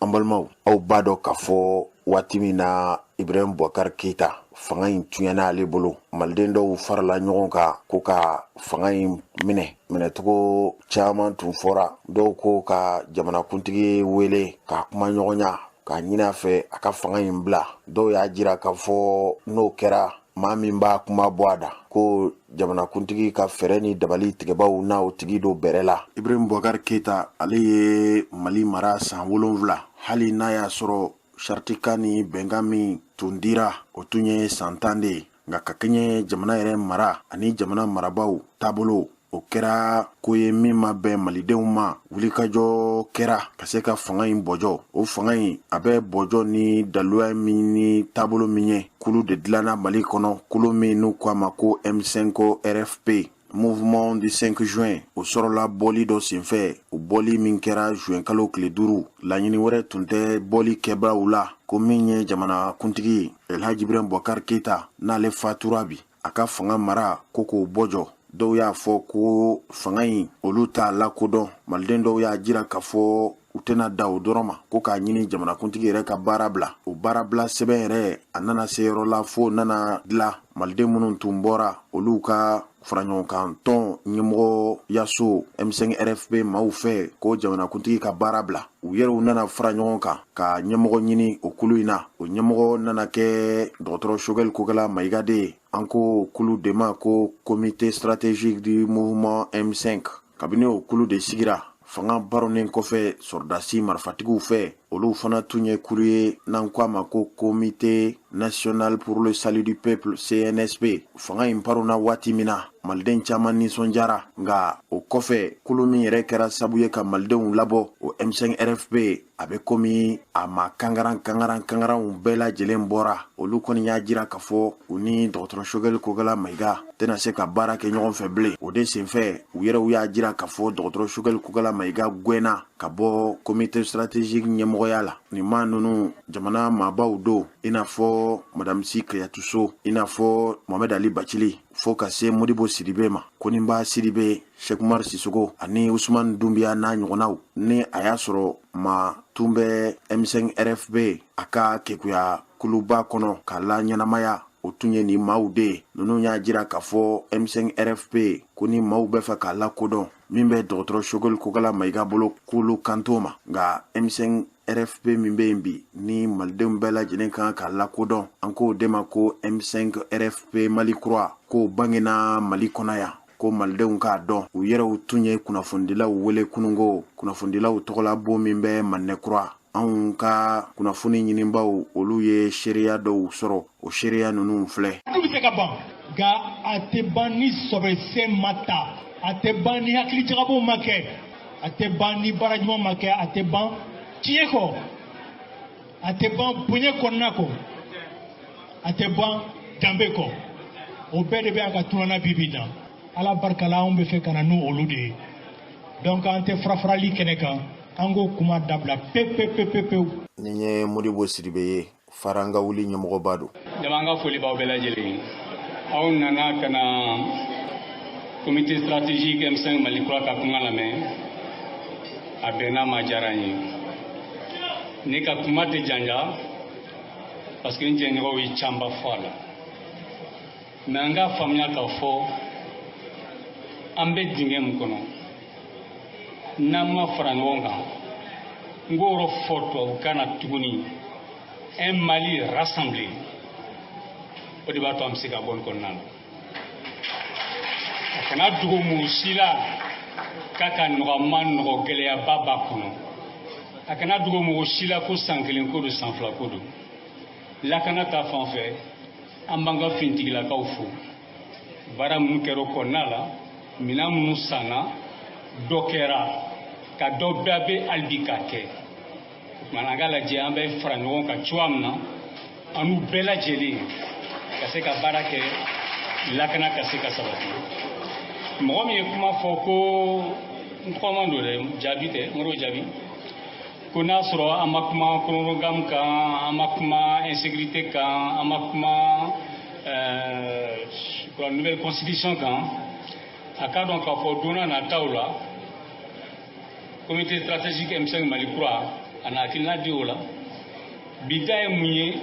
An balimaw, aw b'a dɔn k'a fɔ waati min na Ibrahim Boubacar Keita fanga in tiɲɛna ale bolo, maliden dɔw farala ɲɔgɔn kan ko ka fanga in minɛ. Minɛcogo caman tun fɔra, dɔw ko ka jamanakuntigi wele k'a kuma ɲɔgɔnya k'a ɲini a fɛ a ka fanga in bila. Dɔw y'a jira k'a fɔ n'o kɛra, maa min b'a kuma bɔ a da ko jamanakuntigi ka fɛɛrɛ ni dabali tigɛbaw n'a o tigi don bɛrɛ la. Ibrahim Boubacar Keita, ale ye Mali mara san 7, hali n'a y'a sɔrɔ saritikan ni bɛnkan min tun dira, o tun ye san 10 de ye. Nka ka kɛɲɛ jamana yɛrɛ mara ani jamana marabaw taabolo, o kɛra ko ye min ma bɛn malidenw ma. Wulikajɔ kɛra ka se ka fanga in bɔjɔ. O fanga in a bɛ bɔjɔ ni daluya min ni taabolo min ye, kulu de dilanna Mali kɔnɔ, kulu min n'u ko a ma ko M5 RFP, Mouvement du 5 juin. O sɔrɔla bɔli dɔ senfɛ, o bɔli min kɛra juin kalo tile 5. Laɲini wɛrɛ tun tɛ bɔli kɛbaaw la ko min ye jamana kuntigi Elhaji Ibrahim Boubacar Keita, n'ale fatura bi, a ka fanga mara ko k'o bɔjɔ. Dɔw y'a fɔ ko fanga in olu t'a lakodɔn. Maliden dɔw y'a jira k'a fɔ u tɛna da o dɔrɔn ma, ko k'a ɲini jamanakuntigi yɛrɛ ka baara bila. O baarabila sɛbɛn yɛrɛ, a nana se yɔrɔ la fo nana dilan maliden minnu tun bɔra, olu ka faraɲɔgɔnkan tɔn ɲɛmɔgɔyaso M5 RFP maaw fɛ ko jamanakuntigi ka baara bila. U yɛrɛw nana fara ɲɔgɔn kan ka ɲɛmɔgɔ ɲini o kulu in na. O ɲɛmɔgɔ nana kɛ dɔgɔtɔrɔ Choguel Kokalla Maïga de ye. An ko kulu de ma ko Comité stratégique du mouvement M5. Kabini o kulu de sigira, fanga baronen kɔfɛ sɔrɔdasi marifatigiw fɛ, olu fana tun ye kulu ye n'an ko a ma ko Comité national pour le salut du peuple, CNSP. Fanga in paronna waati min na, Maliden caman nisɔndiyara. Nka o kɔfɛ, kulu min yɛrɛ kɛra sabu ye ka malidenw labɔ, o M5 RFP, a bɛ komi a ma kangaran kangaran kangaranw bɛɛ lajɛlen bɔra. Olu kɔni y'a jira k'a fɔ u ni dɔgɔtɔrɔ Choguel Kokalla Maïga tɛna se ka baara kɛ ɲɔgɔn fɛ bilen. O de senfɛ, u yɛrɛw y'a jira k'a fɔ dɔgɔtɔrɔ Choguel Kokalla Maïga gɛnna ka bɔ comité stratégique ɲɛmɔgɔya la. Nin maa ninnu, jamana maabaw don, i n'a fɔ Madame Sy Kadiatou Sow, i n'a fɔ Mohamed Ali Bathily, fo ka se Modibo Sidibe ma, Koniba Sidibe, Cheick Oumar Sissoko ani Ousmane Doumbia n'a ɲɔgɔnnaw. Ni a y'a sɔrɔ maa tun bɛ M5 RFP a ka kekuya kuluba kɔnɔ k'a la ɲɛnamaya, o tun ye nin maaw de ye. Ninnu y'a jira k'a fɔ M5 RFP ko ni maaw bɛ fɛ k'a lakodɔn, min bɛ dɔgɔtɔrɔ Choguel Kokalla Maïga bolo, k'olu kan t'o ma. Nka M5 RFP min bɛ yen bi, ni malidenw bɛɛ lajɛlen kan k'a lakodɔn, an k'o de ma ko M5 RFP Mali kura, k'o bangena Mali kɔnɔ yan, ko malidenw k'a dɔn. U yɛrɛw tun ye kunnafonidilaw wele kunungo, kunnafonidilaw tɔgɔla bon min bɛ Manɛkura. Anw ka kunnafoni ɲinibaw, olu ye seereya dɔw sɔrɔ. O seereya ninnu filɛ. Du bɛ se ka ban, nka a tɛ ban ni sɔbɛsɛn ma ta, a tɛ ban ni hakilijagabɔw ma kɛ, a tɛ ban ni baara ɲuman ma kɛ, a tɛ ban tiɲɛ kɔ, a tɛ ban bonya kɔnɔna kɔ, a tɛ ban danbe kɔ. O bɛɛ de bɛ a ka tunana bi bi na. Ala barika la, anw bɛ fɛ ka na n'o olu de ye. Donc an tɛ farafarali kɛnɛ kan, an k'o kuma dabila pewu pewu pewu pewu. Nin ye Modibo Sidibe ye, Faranga wuli ɲɛmɔgɔba don. Jama, an ka foli b'aw bɛɛ lajɛlen ye. Aw nana ka na comité stratégique M5 Mali kura ka kuma lamɛn. A bɛnna ma, diyara n ye. Ne ka kuma tɛ janja parce que n jɛɲɔgɔnw ye camanba fɔ a la, mais an k'a faamuya k'a fɔ an bɛ dingɛ min kɔnɔ, n'an ma fara ɲɔgɔn kan, n k'o yɔrɔ fɔ tubabukan na tuguni, un Mali rassemblé, o de b'a to an bɛ se ka bɔ nin kɔnɔna na. A kana dogo mɔgɔ si la k'a ka nɔgɔ, a ma nɔgɔ, gɛlɛyaba b'a kɔnɔ. A kana dogo mɔgɔ si la ko san kelen ko don, san fila ko don. Lakana ta fan fɛ, an b'an ka finitigilakaw fo. Baara minnu kɛra o kɔnɔna la, minɛn minnu sanna, dɔ kɛra ka dɔ bɛɛ bɛ hali bi k'a kɛ. O tuma an k'a lajɛ an bɛ fara ɲɔgɔn kan cogoya min na, an n'u bɛɛ lajɛlen ka se ka baara kɛ, lakana ka se ka sabati. Mɔgɔ min ye kuma fɔ ko n tɔgɔma don dɛ, jaabi tɛ, n jaabi ko n'a sɔrɔ an ma kuma chronogramme kan, an ma kuma insécurité kan, an ma kuma nouvelle constitution kan, a k'a dɔn k'a fɔ don n'a nataw la, comité stratégique M5 Mali kura a na hakilina di o la. Bi ta ye mun ye?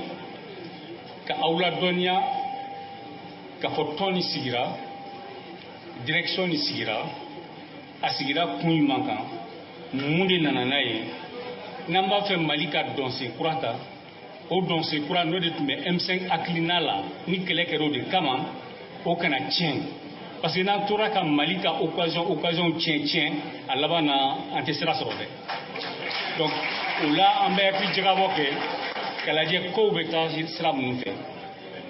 Ka aw ladɔnniya k'a fɔ tɔn nin sigira, direction nin sigira, a sigira kun ɲuman kan. Mun de nana n'a ye? N'an b'a fɛ Mali ka dɔnsen kura ta, o dɔnsen kura n'o de tun bɛ M5 hakilina la, ni kɛlɛ kɛra o de kama, o kana tiɲɛ, parce que n'an tora ka Mali ka occasion tiɲɛ tiɲɛ, a laban na an tɛ sira sɔrɔ dɛ. Donc o la, an bɛ hakili jagabɔ kɛ ka lajɛ kow bɛ taa sira minnu fɛ,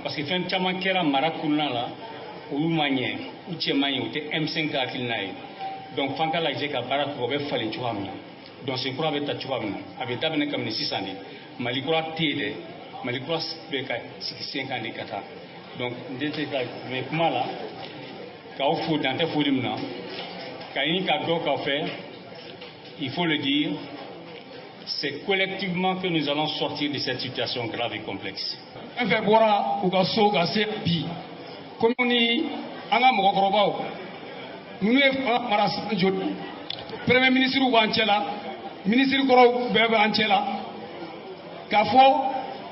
parce que fɛn caman kɛra mara kɔnɔna la, olu ma ɲɛ, u cɛ man ɲi, o tɛ M5 ka hakilina ye. Donc f'an ka lajɛ ka baara kɛ, o bɛ falen cogoya min na, dɔnsen kura bɛ ta cogoya min na, a bɛ daminɛ kabini sisan de. Mali kura tɛ yen dɛ, Mali kura bɛ ka sigi sen kan de ka taa. Donc n tɛ se ka mɛ kuma la k'aw fo, dan tɛ foli min na, ka ɲini ka dɔn k'a fɛ, il faut le dire, c'est collectivement que nous allons sortir de cette situation grave et complexe. Fɛn fɛn bɔra u ka so ka se bi, komi ni an ka mɔgɔkɔrɔbaw ninnu ye fanga mara san joli, premier ministre b'an cɛ la, ministre kɔrɔw bɛɛ b'an cɛ la, k'a fɔ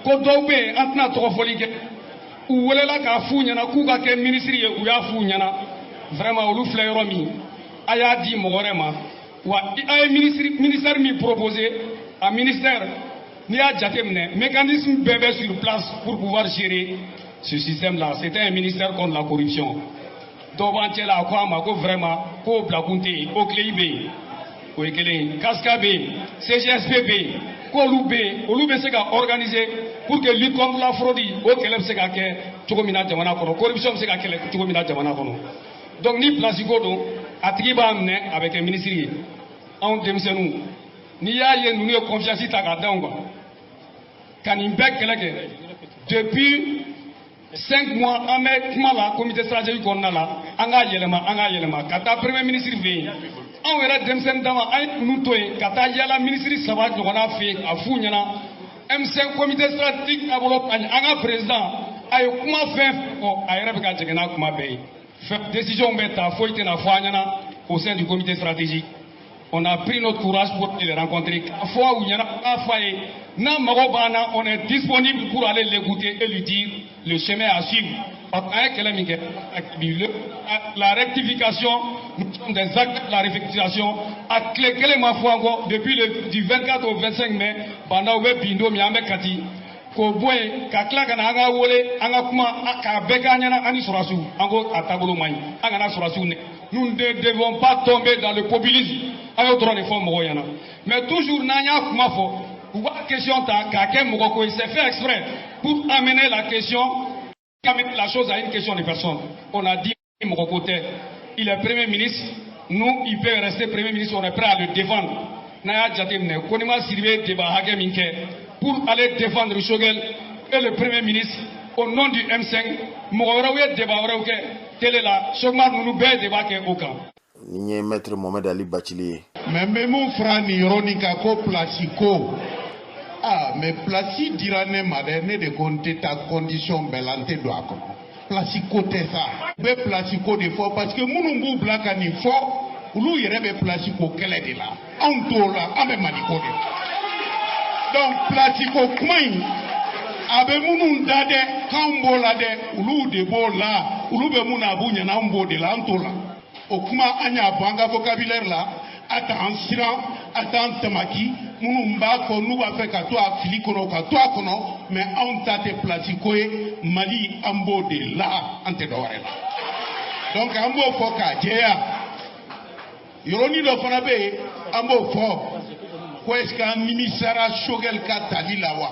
ko dɔw bɛ yen, an tɛna tɔgɔ fɔli kɛ, u welela k'a f'u ɲɛna k'u ka kɛ ministre ye, u y'a f'u ɲɛna vraiment olu filɛ yɔrɔ min, a y'a di mɔgɔ wɛrɛ ma wa. A ye ministre ministère min proposé, a ministère, n'i y'a jateminɛ, mécanisme bɛɛ bɛ sur place pour pouvoir gérer ce système là. C'était un ministère contre la corruption. Dɔw b'an cɛ la, a ko a ma ko vraiment k'o bilakun tɛ yen, OCLEI bɛ yen, o ye kelen ye, CASCA bɛ yen, CGSP bɛ yen, k'olu bɛ yen, olu bɛ se ka organiser pour que lutte contre la fraude, o kɛlɛ bɛ se ka kɛ cogo min na jamana kɔnɔ, corruption bɛ se ka kɛlɛ cogo min na jamana kɔnɔ. Donc ni place ko don, a tigi b'a minɛ, a bɛ kɛ ministre ye. Anw denmisɛnninw, n'i y'a ye ninnu ye confiance ta k'a d'anw kan ka nin bɛɛ kɛlɛ kɛ depuis 5 mois, an bɛ kuma la comité stratégique kɔnɔna la, an k'a yɛlɛma, an k'a yɛlɛma ka taa premier ministre fɛ yen. Anw yɛrɛ denmisɛnnin dama, an ye ninnu to yen ka taa yala ministre saba ɲɔgɔnna fɛ yen, a f'u ɲɛna M5 comité stratégique taabolo ka ɲi. An ka président a ye kuma fɛn fɔ, a yɛrɛ bɛ ka jɛngɛ n'a kuma bɛɛ ye. Fɛn décision bɛ ta, foyi tɛna fɔ an ɲɛna au sein du comité stratégique. On a pris notre courage pour aller les rencontrer, k'a fɔ u ɲɛna, k'a fɔ a ye n'a mago b'an na, on est disponible pour aller l'écouter et lui dire le chemin à suivre. Parce qu'an ye kɛlɛ min kɛ bi, la rectification, nous sommes des acteurs de la rectification. A tile kelen ma fɔ an kɔ depuis le du 24 au 25 mai. Bah N'Daw bɛ bin don min, an bɛ Kati k'o bɔ yen ka tila ka na an ka wele, an ka kuma k'a bɛɛ k'an ɲɛna. An ni sɔrɔdasiw, an ko a taabolo man ɲi, an kana sɔrɔdasiw nɛ. Nous ne devons pas tomber dans le populisme. An y'o dɔrɔn de fɔ mɔgɔw ɲɛna. Mais toujours n'an y'a kuma fɔ, u b'a question ta k'a kɛ mɔgɔ ko ye. C'est fait exprès pour amener la question, amener la chose à une question de personne. On a dit mɔgɔ ko tɛ. Il est premier ministre, nous, il peut rester premier ministre, on est prêt à le défendre. N'a y'a jateminɛ, Konima Sidibe débat hakɛ min kɛ pour aller défendre Choguel et le premier ministre au nom du M5, mɔgɔ wɛrɛw ye débat wɛrɛw kɛ télé la, Sokuma ninnu bɛɛ ye débat kɛ o kan. Nin ye maître Mohamed Ali Bacili ye. Mais n bɛ mun fara nin yɔrɔnin kan, ko place ko, ah, mais place dira ne ma dɛ. Ne de ko n tɛ taa condition bɛɛ la, n tɛ don a kɔnɔ. Place ko tɛ sa, u bɛ place ko de fɔ parce que minnu b'u bila ka nin fɔ, olu yɛrɛ bɛ place ko kɛlɛ de la. Anw t'o la, an bɛ Mali ko de la. Donc place ko kuma in, a bɛ minnu da dɛ k'anw b'o la dɛ, olu de b'o la. Olu bɛ mun na, a b'u ɲɛna. Anw b'o de la, an t'o la. O kuma, an y'a bɔ an ka vocabulaire la. A t'an siran, a t'an tamaki. Minnu b'a fɔ n'u b'a fɛ ka to a fili kɔnɔ, ka to a kɔnɔ. Mais anw ta tɛ place ko ye. Mali, an b'o de la, an tɛ dɔwɛrɛ la. Donc an b'o fɔ k'a jɛya. Yɔrɔnin dɔ fana bɛ yen, an b'o fɔ ko est ce que an nimisara Choguel ka tali la wa?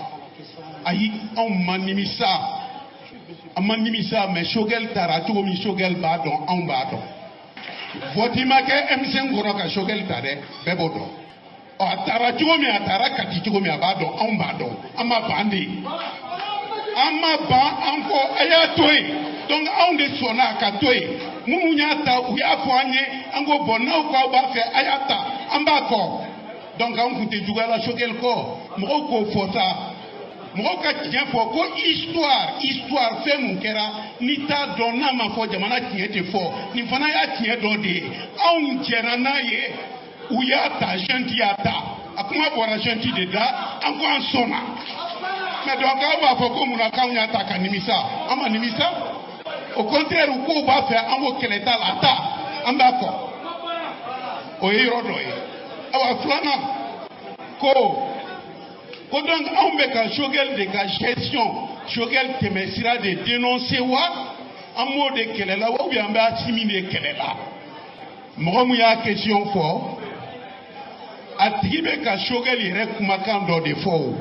Ayi, anw ma nimisa, an ma nimisa. Mais Choguel taara cogo min, Choguel b'a dɔn, anw b'a dɔn. Vote ma kɛ M5 kɔnɔ ka Choguel ta dɛ, bɛɛ b'o dɔn. Ɔ, a taara cogo min, a taara Kati cogo min, a b'a dɔn, anw b'a dɔn. An ma ban de, an ma ban. An ko a y'a to yen. Donc anw de sɔnna a ka to yen. Minnu y'a ta, u y'a fɔ an ye, an ko bon, n'aw ko aw b'a fɛ, a y'a ta, an b'a kɔ. Donc anw tun tɛ juguya la Choguel kɔ. Mɔgɔw k'o fɔ sa, mɔgɔw ka tiɲɛ fɔ ko histoire, histoire, fɛn mun kɛra, n'i t'a dɔn, n'a ma fɔ, jamana tiɲɛ tɛ fɔ. Nin fana y'a tiɲɛ dɔ de ye. Anw jɛra n'a ye, u y'a ta, junte y'a ta, a kuma bɔra junte de da, an ko an sɔnna. Mais donc aw b'a fɔ ko munna k'anw y'a ta ka nimisa? An ma nimisa, au contraire. U k'o b'a fɛ, an ko kɛlɛ t'a la, a ta, an b'a kɔ. O ye yɔrɔ dɔ ye. Awa, filanan ko donc anw bɛ ka Choguel de ka gestion, Choguel tɛmɛsira de dénoncer wa, an b'o de kɛlɛ la wa, ou bien an bɛ Asimi de kɛlɛ la? Mɔgɔ mun y'a question fɔ, a tigi bɛ ka Choguel yɛrɛ kumakan dɔ de fɔ o,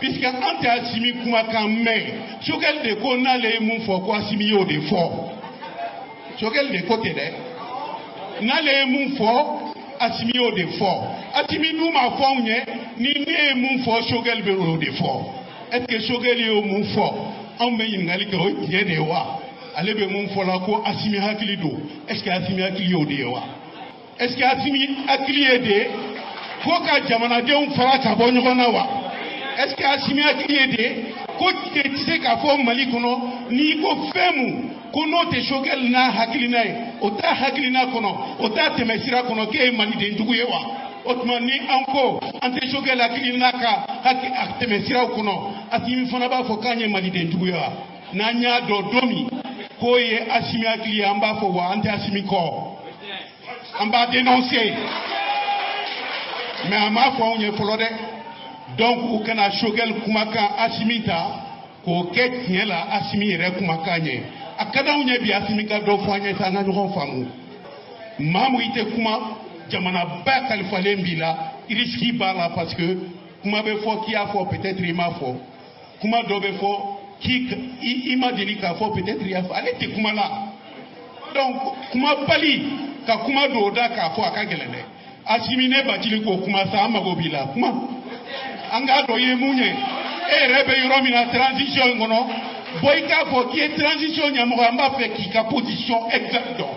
puisque an tɛ Asimi kumakan mɛn. Choguel de ko n'ale ye mun fɔ, ko Asimi y'o de fɔ. Choguel de ko ten dɛ, n'ale ye mun fɔ, Asimi y'o de fɔ. Asimi dun m'a fɔ anw ye ni ne ye mun fɔ, Choguel bɛ o de fɔ. Est ce que Choguel ye mun fɔ? Anw bɛ ɲininkali kɛ, o ye tiɲɛ de ye wa? Ale bɛ mun fɔ la ko Asimi hakili don, est ce que Asimi hakili y'o de ye wa? Est ce que Asimi hakili ye de ko ka jamanadenw fara ka bɔ ɲɔgɔn na wa? Est ce que Asimi hakili ye de ko tiɲɛ tɛ se k'a fɔ Mali kɔnɔ? N'i ko fɛn mun ko n'o tɛ Choguel n'a hakilina ye, o t'a hakilina kɔnɔ, o t'a tɛmɛsira kɔnɔ, k'e ye maliden jugu ye wa? O tuma, ni an ko an tɛ Choguel hakilina ka tɛmɛsiraw kɔnɔ, Asimi fana b'a fɔ k'an ye maliden jugu ye wa? N'an y'a dɔn don min k'o ye Asimi hakili ye, an b'a fɔ wa, an tɛ Asimi kɔ, an b'a dénoncer. Mais a m'a fɔ anw ye fɔlɔ dɛ. Donc u kana Choguel kumakan Asimi ta k'o kɛ tiɲɛ la Asimi yɛrɛ kumakan ye. A ka d'anw ye bi, Asimi ka dɔ fɔ an ye sa, an ka ɲɔgɔn faamu. Maa mun i tɛ kuma, jamanaba kalifalen b'i la, risque b'a la, parce que kuma bɛ fɔ k'i y'a fɔ, peut-être i m'a fɔ. Kuma dɔ bɛ fɔ k'i i ma deli k'a fɔ, peut-être i y'a fɔ. Ale tɛ kuma la. Donc kuma bali ka kuma don o da k'a fɔ a ka gɛlɛn dɛ. Asimi ne Bacili ko kuma sa, an mago b'i la, kuma. An k'a dɔn i ye mun ye. E yɛrɛ bɛ yɔrɔ min na transition in kɔnɔ, bɔ i k'a fɔ k'i ye transition ɲɛmɔgɔ, an b'a fɛ k'i ka position exacte dɔn.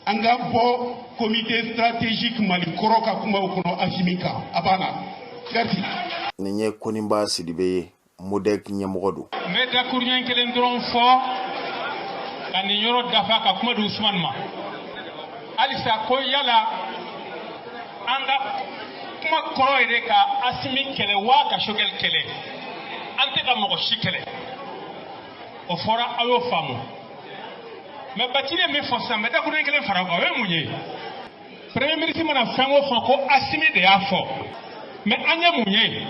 An ka bɔ comité stratégique Mali kɔrɔ ka kumaw kɔnɔ Asimi kan, a banna. Merci. Nin ye Koniba Sidibe ye, MODEC ɲɛmɔgɔ don. N bɛ dakuruɲɛ kelen dɔrɔn fɔ ka nin yɔrɔ dafa ka kuma di Usumani ma. Halisa ko yala an ka kuma kɔrɔ yɛrɛ ka Asimi kɛlɛ wa ka Choguel kɛlɛ, an tɛ ka mɔgɔ si kɛlɛ, o fɔra, aw y'o faamu. Mais Bacili ye min fɔ sisan, n bɛ dakuruɲɛ kelen fara o kan, o ye mun ye? Premier ministre mana fɛn o fɛn ko Asimi de y'a fɔ, mais an ye mun ye?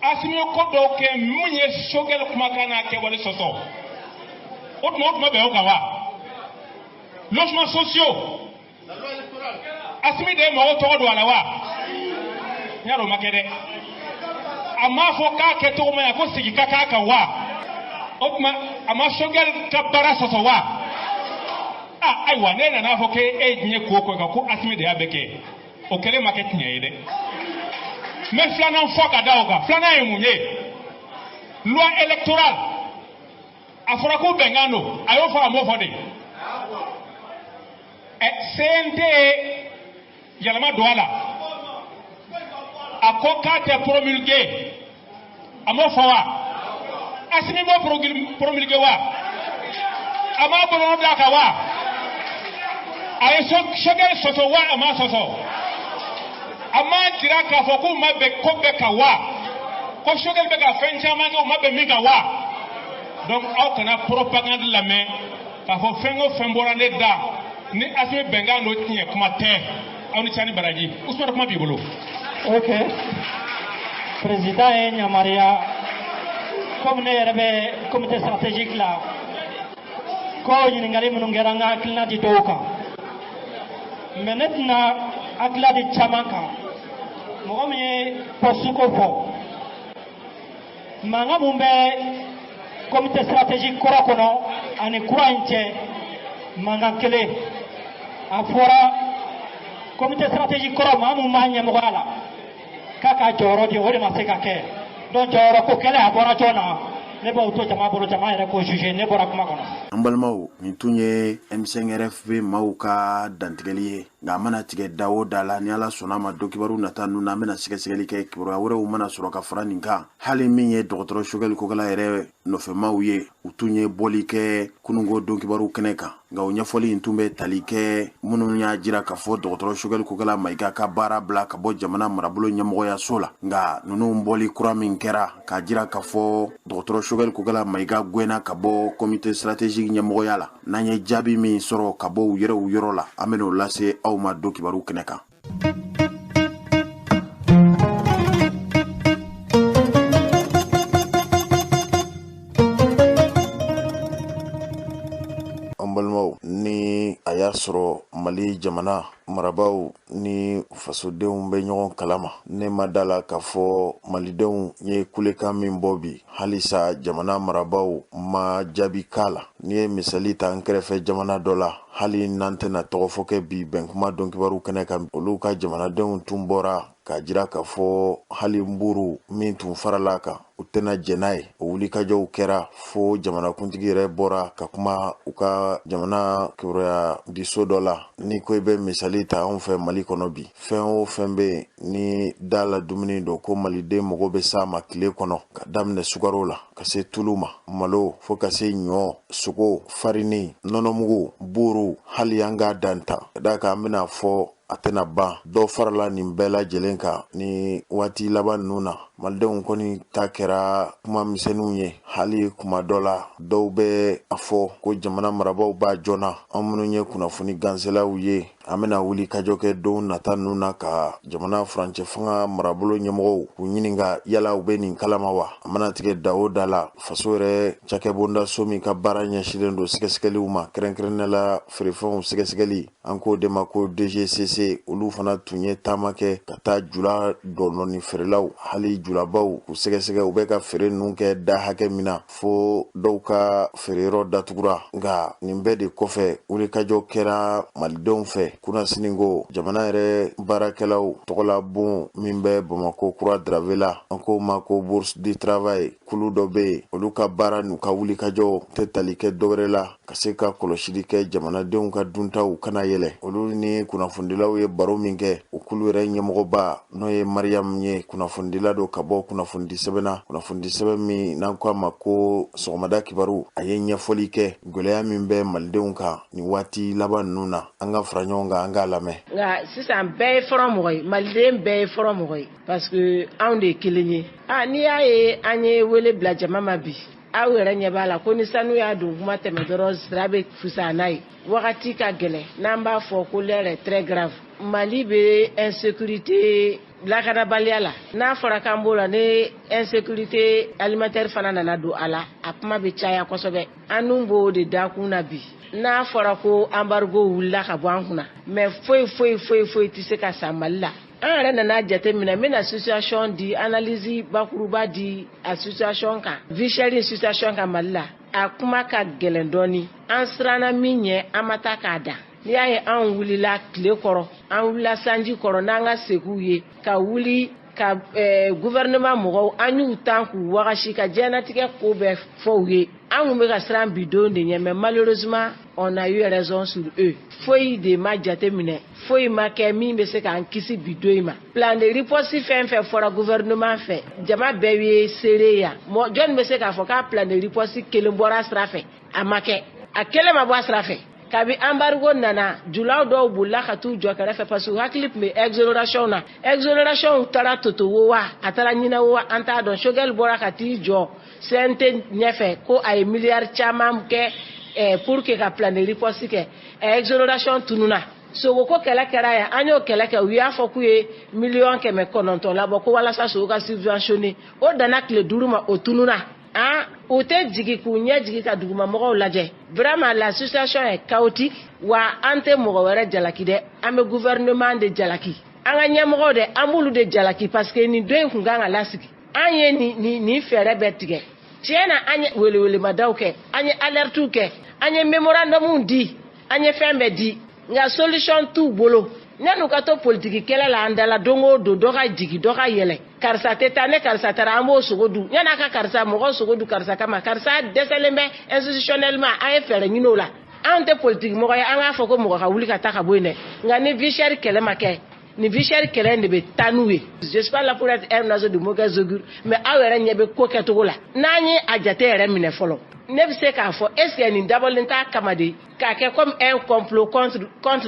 Asimi ye ko dɔw kɛ mun ye Choguel kumakan n'a kɛwale sɔsɔ, o tuma bɛn o kan wa? Logements sociaux, Asimi de ye mɔgɔw tɔgɔ don a la wa? N y'a dɔn o ma kɛ dɛ. A m'a fɔ k'a kɛcogo ma ɲa, ko sigi ka k'a kan wa? O tuma a ma Choguel ka baara sɔsɔ wa? Ah, ayiwa, ne nana fɔ k'e ye diɲɛ ko o ko kan ko Asimi de y'a bɛɛ kɛ, o kɛlen ma kɛ tiɲɛ ye dɛ. N bɛ filanan fɔ ka da o kan. Filanan ye mun ye? Loi électorale, a fɔra ko bɛnkan don, a y'o fɔ, a m'o fɔ de? Ɛ, CNT ye yɛlɛma don a la, a ko k'a tɛ promulguer, a m'o fɔ wa? Asimi m'o promulguer wa? A m'a bolonɔ d'a kan wa? A ye Choguel sɔsɔ wa? A m'a sɔsɔ? A m'a jira k'a fɔ k'u ma bɛn ko bɛɛ kan wa? Ko Choguel bɛ ka fɛn caman kɛ u ma bɛn min kan wa? Donc aw kana propagande lamɛn k'a fɔ fɛn o fɛn bɔra ne da ni Asimi bɛnkan don, tiɲɛ kuma tɛ. Aw ni ca ni baraji. Usumani, kuma b'i bolo. Ok, président ye yamaruya, komi ne yɛrɛ bɛ comité stratégique la, ko ɲininkali minnu kɛra, n ka hakilina di dɔw kan, mais ne tɛna hakilina di caman kan. Mɔgɔ min ye poste ko fɔ, mankan mun bɛ comité stratégique kɔrɔ kɔnɔ ani kura in cɛ, mankan kelen a fɔra comité stratégique kɔrɔ, maa mun b'a ɲɛmɔgɔya la k'a ka jɔyɔrɔ di, o de ma se ka kɛ. Donc jɔyɔrɔ ko kɛlɛ a bɔra jɔn na? Ne b'aw to jama bolo, jama yɛrɛ k'o juger. Ne bɔra kuma kɔnɔ. An balimaw, nin tun ye M5RFP maaw ka dantigɛli ye, nka a mana tigɛ da o da la, ni Ala sɔnna a ma, don kibaru nata ninnu na, an bɛna sɛgɛsɛgɛli kɛ, kibaruya wɛrɛw mana sɔrɔ ka fara nin kan. Hali min ye dɔgɔtɔrɔ Choguel Kokala yɛrɛ nɔfɛmaw ye, u tun ye bɔli kɛ kununko don kibaru kɛnɛ kan, nka o ɲɛfɔli in tun bɛ tali kɛ minnu y'a jira k'a fɔ dɔgɔtɔrɔ Choguel Kokala Mayiga ka baara bila ka bɔ jamana marabolo ɲɛmɔgɔyaso la. Nka ninnu bɔli kura min kɛra k'a jira k'a fɔ dɔgɔtɔrɔ Choguel Kokala Mayiga gɛnna ka bɔ comité stratégique ɲɛmɔgɔya la, n'an ye jaabi min sɔrɔ ka bɔ u yɛrɛw yɔrɔ la, an bɛn'o lase aw ma don kibaru kɛnɛ kan. An balimaw, ni a y'a sɔrɔ Mali jamana marabaaw ni fasodenw bɛ ɲɔgɔn kalama, ne ma da la k'a fɔ malidenw ye kulekan min bɔ bi, halisa jamana marabaaw ma jaabi k'a la. N'i ye misali ta an kɛrɛfɛ jamana dɔ la, hali n'an tɛna tɔgɔ fɔ kɛ bi bɛnkuma don kibaru kɛnɛ kan, olu ka jamanadenw tun bɔra k'a jira k'a fɔ hali nburu min tun farala kan, u tɛna jɛn n'a ye. O wulikajɔw kɛra fo jamanakuntigi yɛrɛ bɔra ka kuma u ka jamana kibaruya diso dɔ la. Ni ko i bɛ misali ta anw fɛ Mali kɔnɔ bi, fɛn o fɛn bɛ yen ni da la dumuni don ko maliden mago bɛ s'a ma tile kɔnɔ, ka daminɛ sukaro la ka se tulu ma, malo, fo ka se ɲɔ, sogo, farini, nɔnɔmugu, buru, hali an k'a dan ta ka d'a kan, an bɛna fɔ a tɛna ban. Dɔ farala nin bɛɛ lajɛlen kan ni waati laban ninnu na, malidenw kɔni ta kɛra kuma misɛnninw ye. Hali kuma dɔ la, dɔw bɛ a fɔ ko jamana marabaaw b'a joona. An minnu ye kunnafoni ganselaw ye, an bɛna wuli kajɔ kɛ don nata ninnu na ka jamana furancɛ fanga marabolo ɲɛmɔgɔw k'u ɲininka yala u bɛ nin kalama wa. A mana tigɛ da o da la, faso yɛrɛ cakɛbondaso min ka baara ɲɛsinnen don sɛgɛsɛgɛliw ma, kɛrɛnkɛrɛnnenya la feerefɛnw sɛgɛsɛgɛli, an k'o de ma ko DGCC, olu fana tun ye taama kɛ ka taa jula dɔndɔni feerelaw, hali jula julabaw k'u sɛgɛsɛgɛ u bɛ ka feere ninnu kɛ da hakɛ min na, fo dɔw ka feereyɔrɔ datugura. Nka nin bɛɛ de kɔfɛ, wulikajɔ kɛra malidenw fɛ kunasini ko jamana yɛrɛ baarakɛlaw tɔgɔla bon min bɛ Bamakɔ kura Dravé la, an k'o ma ko Bourse du Travail. Kulu dɔ bɛ yen, olu ka baara n'u ka wulikajɔ tɛ tali kɛ dɔwɛrɛ la ka se ka kɔlɔsili kɛ jamanadenw ka duntaw kana yɛlɛ. Olu ni kunnafonidilaw ye baro min kɛ, o kulu yɛrɛ ɲɛmɔgɔba, n'o ye Mariam ye, kunnafonidila don ka bɔ kunnafonidi sɛbɛn na, kunnafonidi sɛbɛn min n'an ko a ma ko Sɔgɔmada Kibaru, a ye ɲɛfɔli kɛ gɛlɛya min bɛ malidenw kan nin waati laban ninnu na. An ka fara ɲɔgɔn kan, an k'a lamɛn. Nka sisan bɛɛ ye front mɔgɔ ye, maliden bɛɛ ye front mɔgɔ ye, parce que anw de ye kelen ye. A n'i y'a ye an ye wele bila jama ma bi, aw yɛrɛ ɲɛ b'a la ko ni sanu y'a don kuma tɛmɛ dɔrɔn, sira bɛ fisaya n'a ye. Wagati ka gɛlɛn, n'an b'a fɔ ko l'heure est très grave. Mali bɛ insécurité, lakanabaliya la. N'a fɔra k'an b'o la, ni insécurité alimentaire fana nana don a la, a kuma bɛ caya kosɛbɛ. An dun b'o de dakun na bi. N'a fɔra ko embargo wulila ka bɔ an kunna, mais foyi foyi foyi foyi tɛ se ka san Mali la. An yɛrɛ nana jate minɛ, n bɛna situation di, analyse bakuruba di a situation kan, vie chère situation kan Mali la. A kuma ka gɛlɛn dɔɔni. An siranna min ɲɛ, an ma taa k'a da. N'i y'a ye anw wulila tile kɔrɔ, an wulila sanji kɔrɔ n'an ka segiw ye ka wuli ka gouvernement mɔgɔw, an y'u tan k'u wagasi ka diɲɛnatigɛ ko bɛɛ fɔ u ye. An kun bɛ ka siran bi don de ɲɛ, mais malheureusement on a eu raison sur eux. Foyi de ma jate minɛ, foyi ma kɛ min bɛ se k'an kisi bi don in ma. Plan de riposte fɛn fɛn fɔra gouvernement fɛ, jama bɛɛ ye seere yan. Mɔ jɔnni bɛ se k'a fɔ k'a plan de riposte kelen bɔra a sira fɛ? A ma kɛ, a kelen ma bɔ a sira fɛ. Kabi embargo nana, julaw dɔw bolila ka t'u jɔ kɛrɛfɛ, parce que u hakili tun bɛ exonération na. Exonération taara toto wo wa, a taara ɲinɛ wo wa, an t'a dɔn. Choguel bɔra ka t'i jɔ CNT ɲɛfɛ ko a ye miliyari caman kɛ pour que ka plan de riposte kɛ. Exonération tununa. Sogoko kɛlɛ kɛra yan, an y'o kɛlɛ kɛ. U y'a fɔ k'u ye 900 000 000 labɔ ko walasa sogo ka subventionner. O danna tile 5 ma, o tununa. Ah, u tɛ jigin k'u ɲɛ jigin ka dugumamɔgɔw lajɛ. Vraiment, la situation est chaotique. Wa an tɛ mɔgɔ wɛrɛ jalaki dɛ, an bɛ gouvernement de jalaki, an ka ɲɛmɔgɔw dɛ, an b'olu de jalaki, parce que nin don in kun kan ka lasigi. An ye nin fɛɛrɛ bɛɛ tigɛ tiɲɛ na, an ye welewelemadaw kɛ, an ye alertew kɛ, an ye mémorandum di, an ye fɛn bɛɛ di, nka solution t'u bolo. Yan'u ka to politiki kɛlɛ la an da la, don o don dɔ ka jigin, dɔ ka yɛlɛ, karisa tɛ taa, ne karisa taara, an b'o sogo dun. Yan'a ka karisa mɔgɔ sogo dun karisa kama, karisa dɛsɛlen bɛ institutionnellement, an ye fɛɛrɛ ɲini o la. Anw tɛ politiki mɔgɔ ye, an k'a fɔ ko mɔgɔ ka wuli ka taa ka bɔ yen dɛ. Nka ni vie chère kɛlɛ ma kɛ, nin vie chère kɛlɛ in de bɛ taa n'u ye. Je suis pas là pour être un oiseau de mauvais augure, mais aw yɛrɛ ɲɛ bɛ ko kɛcogo la. N'an ye a jate yɛrɛ minɛ fɔlɔ, ne bɛ se k'a fɔ, est ce que nin dabɔlen t'a kama de k'a kɛ comme un complot contre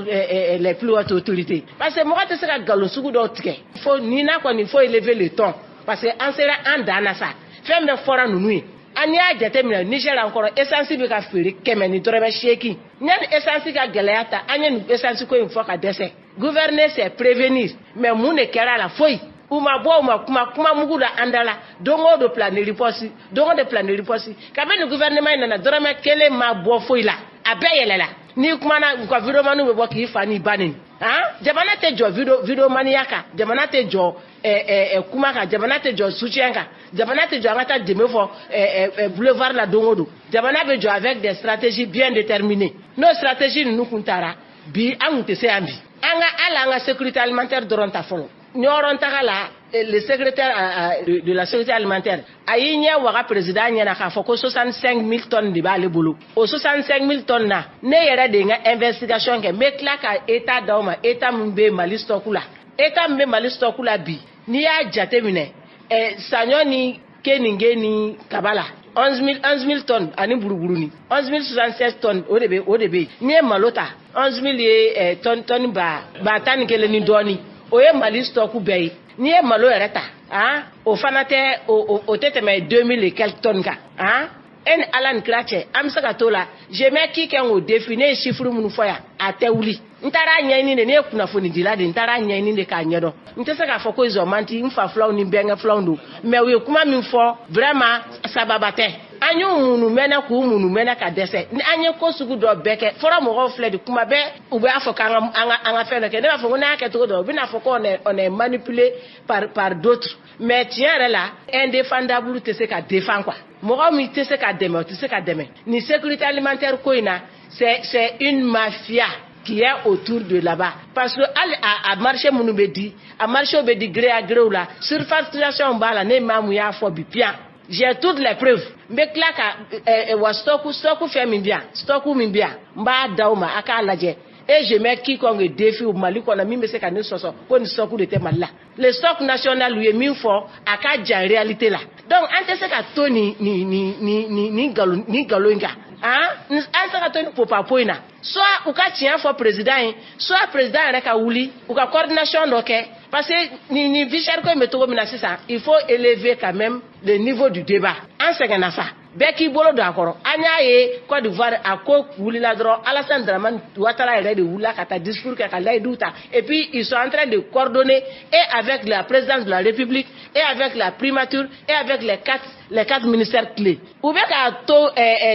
les plus hautes autorités? Parce que mɔgɔ tɛ se ka nkalon sugu dɔw tigɛ fo ni n'a kɔni, faut élever le ton, parce que an sera an dan na sa. Fɛn bɛɛ fɔra ninnu ye. An y'a jateminɛ, Niger an kɔrɔ, essence bɛ ka feere 100 ni dɔrɔmɛ 80. Yanni essence ka gɛlɛya ta, an ye nin essence ko in fɔ ka dɛsɛ. Gouverner, c'est prévenir, mais mun de kɛra a la? Foyi. U ma bɔ, u ma kuma, kuma mugu da an da la. Don o don plan de riposte, don o don plan de riposte. Kabini gouvernement in nana, dɔrɔmɛ 1 ma bɔ foyi la, a bɛɛ yɛlɛla. N'i kumana, u ka videomaniw bɛ bɔ k'i fa n'i ba neni. Han, jamana tɛ jɔ videomaniya kan, jamana tɛ jɔ kuma kan, jamana tɛ jɔ soutien kan, jamana tɛ jɔ an ka taa dɛmɛ fɔ boulevard la don o don. Jamana bɛ jɔ avec des stratégies bien déterminées. N'o stratégie ninnu kun taara bi, an kun tɛ se yan bi. An ka hali an ka sécurité alimentaire dɔrɔn ta fɔlɔ. Ɲɔrɔn taga la, le secrétaire de la sécurité alimentaire, a y'i ɲɛ waga président ɲɛna k'a fɔ ko 65 000 tonnes de b'ale bolo. O 65 000 tonnes na, ne yɛrɛ de ye n ka investigation kɛ. N bɛ tila ka état d'aw ma, état min bɛ Mali stock la, état min bɛ Mali stock la bi. N'i y'a jate minɛ, saɲɔ ni keninge ni kaba la, 11 000 tonnes ani buruburuni, 11 076 tonnes, o de bɛ yen. N'i ye malo ta, 11 000 ye tonne ba 11 ni dɔɔni, o ye Mali stock bɛɛ ye. N'i ye malo yɛrɛ ta, han, o fana tɛ o tɛ tɛmɛ 2000 et quelques tonnes kan. Han, e ni Ala ni kira cɛ, an bɛ se ka t'o la. Je mets quiconque au défi. Ne ye chiffre minnu fɔ yan, a tɛ wuli. N taara ɲɛɲini de, ne ye kunnafonidila de, n taara ɲɛɲini de k'a ɲɛdɔn. N tɛ se k'a fɔ ko ils ont menti, n fa filaw ni bɛnkɛ filaw don, mais u ye kuma min fɔ, vraiment, sababa tɛ. An y'u munumɛnɛ k'u munumɛnɛ ka dɛsɛ. Ni an ye ko sugu dɔ bɛɛ kɛ, fɔlɔ mɔgɔw filɛ de, kuma bɛɛ u b'a fɔ k'an ka an ka an ka fɛn dɔ kɛ. Ne b'a fɔ ko n'a kɛ cogo dɔ, u bɛna fɔ ko on est manipulé par d'autres. Mais tiɲɛ yɛrɛ la, indéfendable tɛ se ka défend quoi. Mɔgɔ min tɛ se ka dɛmɛ, o tɛ se ka dɛmɛ. Nin sécurité alimentaire ko in na, c'est une mafia qui est autour de là-bas. Parce que hali a marché minnu bɛ di, a marché bɛ di gré à gré la, surfacturation b'a la. Ne maa mun y'a fɔ bi piyan, j'ai toutes les preuves. N bɛ tila ka wa stock fɛn min bɛ yan, stock min bɛ yan, n b'a d'aw ma, a k'a lajɛ. Et je mets quiconque défi au Mali kɔnɔ min bɛ se ka ne sɔsɔ ko nin stock de tɛ Mali la. Le stock national, u ye min fɔ, a ka jan réalité la. Donc an tɛ se ka to nin nin nin nin nin nin nkalon nin nkalon in kan, han, an tɛ se ka to nin popapo in na. Soit u ka tiɲɛ fɔ président ye, soit président yɛrɛ ka wuli, u ka coordination dɔ kɛ, parce que nin vie chère ko in bɛ cogo min na sisan, il faut élever quand même le niveau du débat. An sɛgɛnna sa, bɛɛ k'i bolo don a kɔrɔ. An y'a ye Côte d'Ivoire, a ko wulila dɔrɔn, Alassane Dramane Ouattara yɛrɛ de wulila ka taa discours kɛ ka layidu ta. Et puis ils sont en train de coordonner et avec la présidence de la République et avec la primature et avec les quatre ministères clés. U bɛ k'a to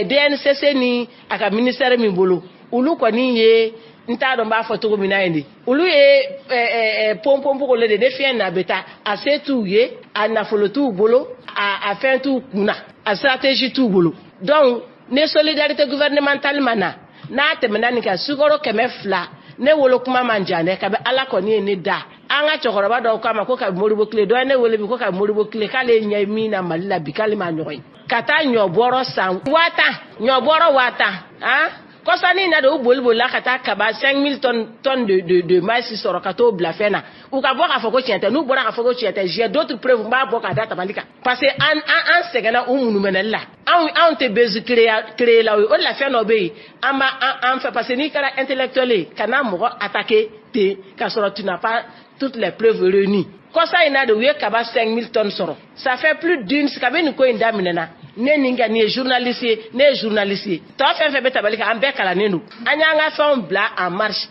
DNCC ni a ka ministère min bolo, olu kɔni ye, n t'a dɔn n b'a fɔ cogo min na yen de, olu ye pɔnpɔnpogole de ne fiɲɛ na bɛ taa. A se t'u ye, a nafolo t'u bolo, a fɛn t'u kun na, a stratégie t'u bolo. Donc ni solidarité gouvernementale ma na, n'a tɛmɛna nin kan, sukaro 200, ne wolo kuma man jan dɛ. Kabi Ala kɔni ye ne da, an ka cɛkɔrɔba dɔw k'a ma ko ka Modibo tile dɔ ye ne wele bi ko ka Modibo tile k'ale ɲɛ min na Mali la bi, k'ale ma ɲɔgɔn ye ka taa ɲɔ bɔrɔ san 50 000, ɲɔ bɔrɔ 50 000. Han, kɔsani na de, u boli bolila ka taa kaba 5000 tonnes de maïs sɔrɔ ka t'o bila fɛn na. U ka bɔ k'a fɔ ko tiɲɛ tɛ. N'u bɔra k'a fɔ ko tiɲɛ tɛ, j'ai d'autres preuves, n b'a bɔ k'a da tabali kan, parce que an sɛgɛnna u munumɛnɛli la. Anw tɛ buzz créer la o ye. O de la, fɛn dɔ bɛ yen, an b'a an fɛ, parce que n'i kɛra intellectuel ye, kana mɔgɔ attaquer ten k'a sɔrɔ tu n'as pas toutes les preuves réunies. Kɔsa in na de, u ye kaba 5000 tonnes sɔrɔ. Ça fait plus d'une, kabi nin ko in daminɛna, ne nin ka nin ye journaliste ye, ne ye journaliste ye, tɔ fɛn fɛn bɛ tabali kan, an bɛɛ kalannen don. An y'an ka fɛnw bila en marche.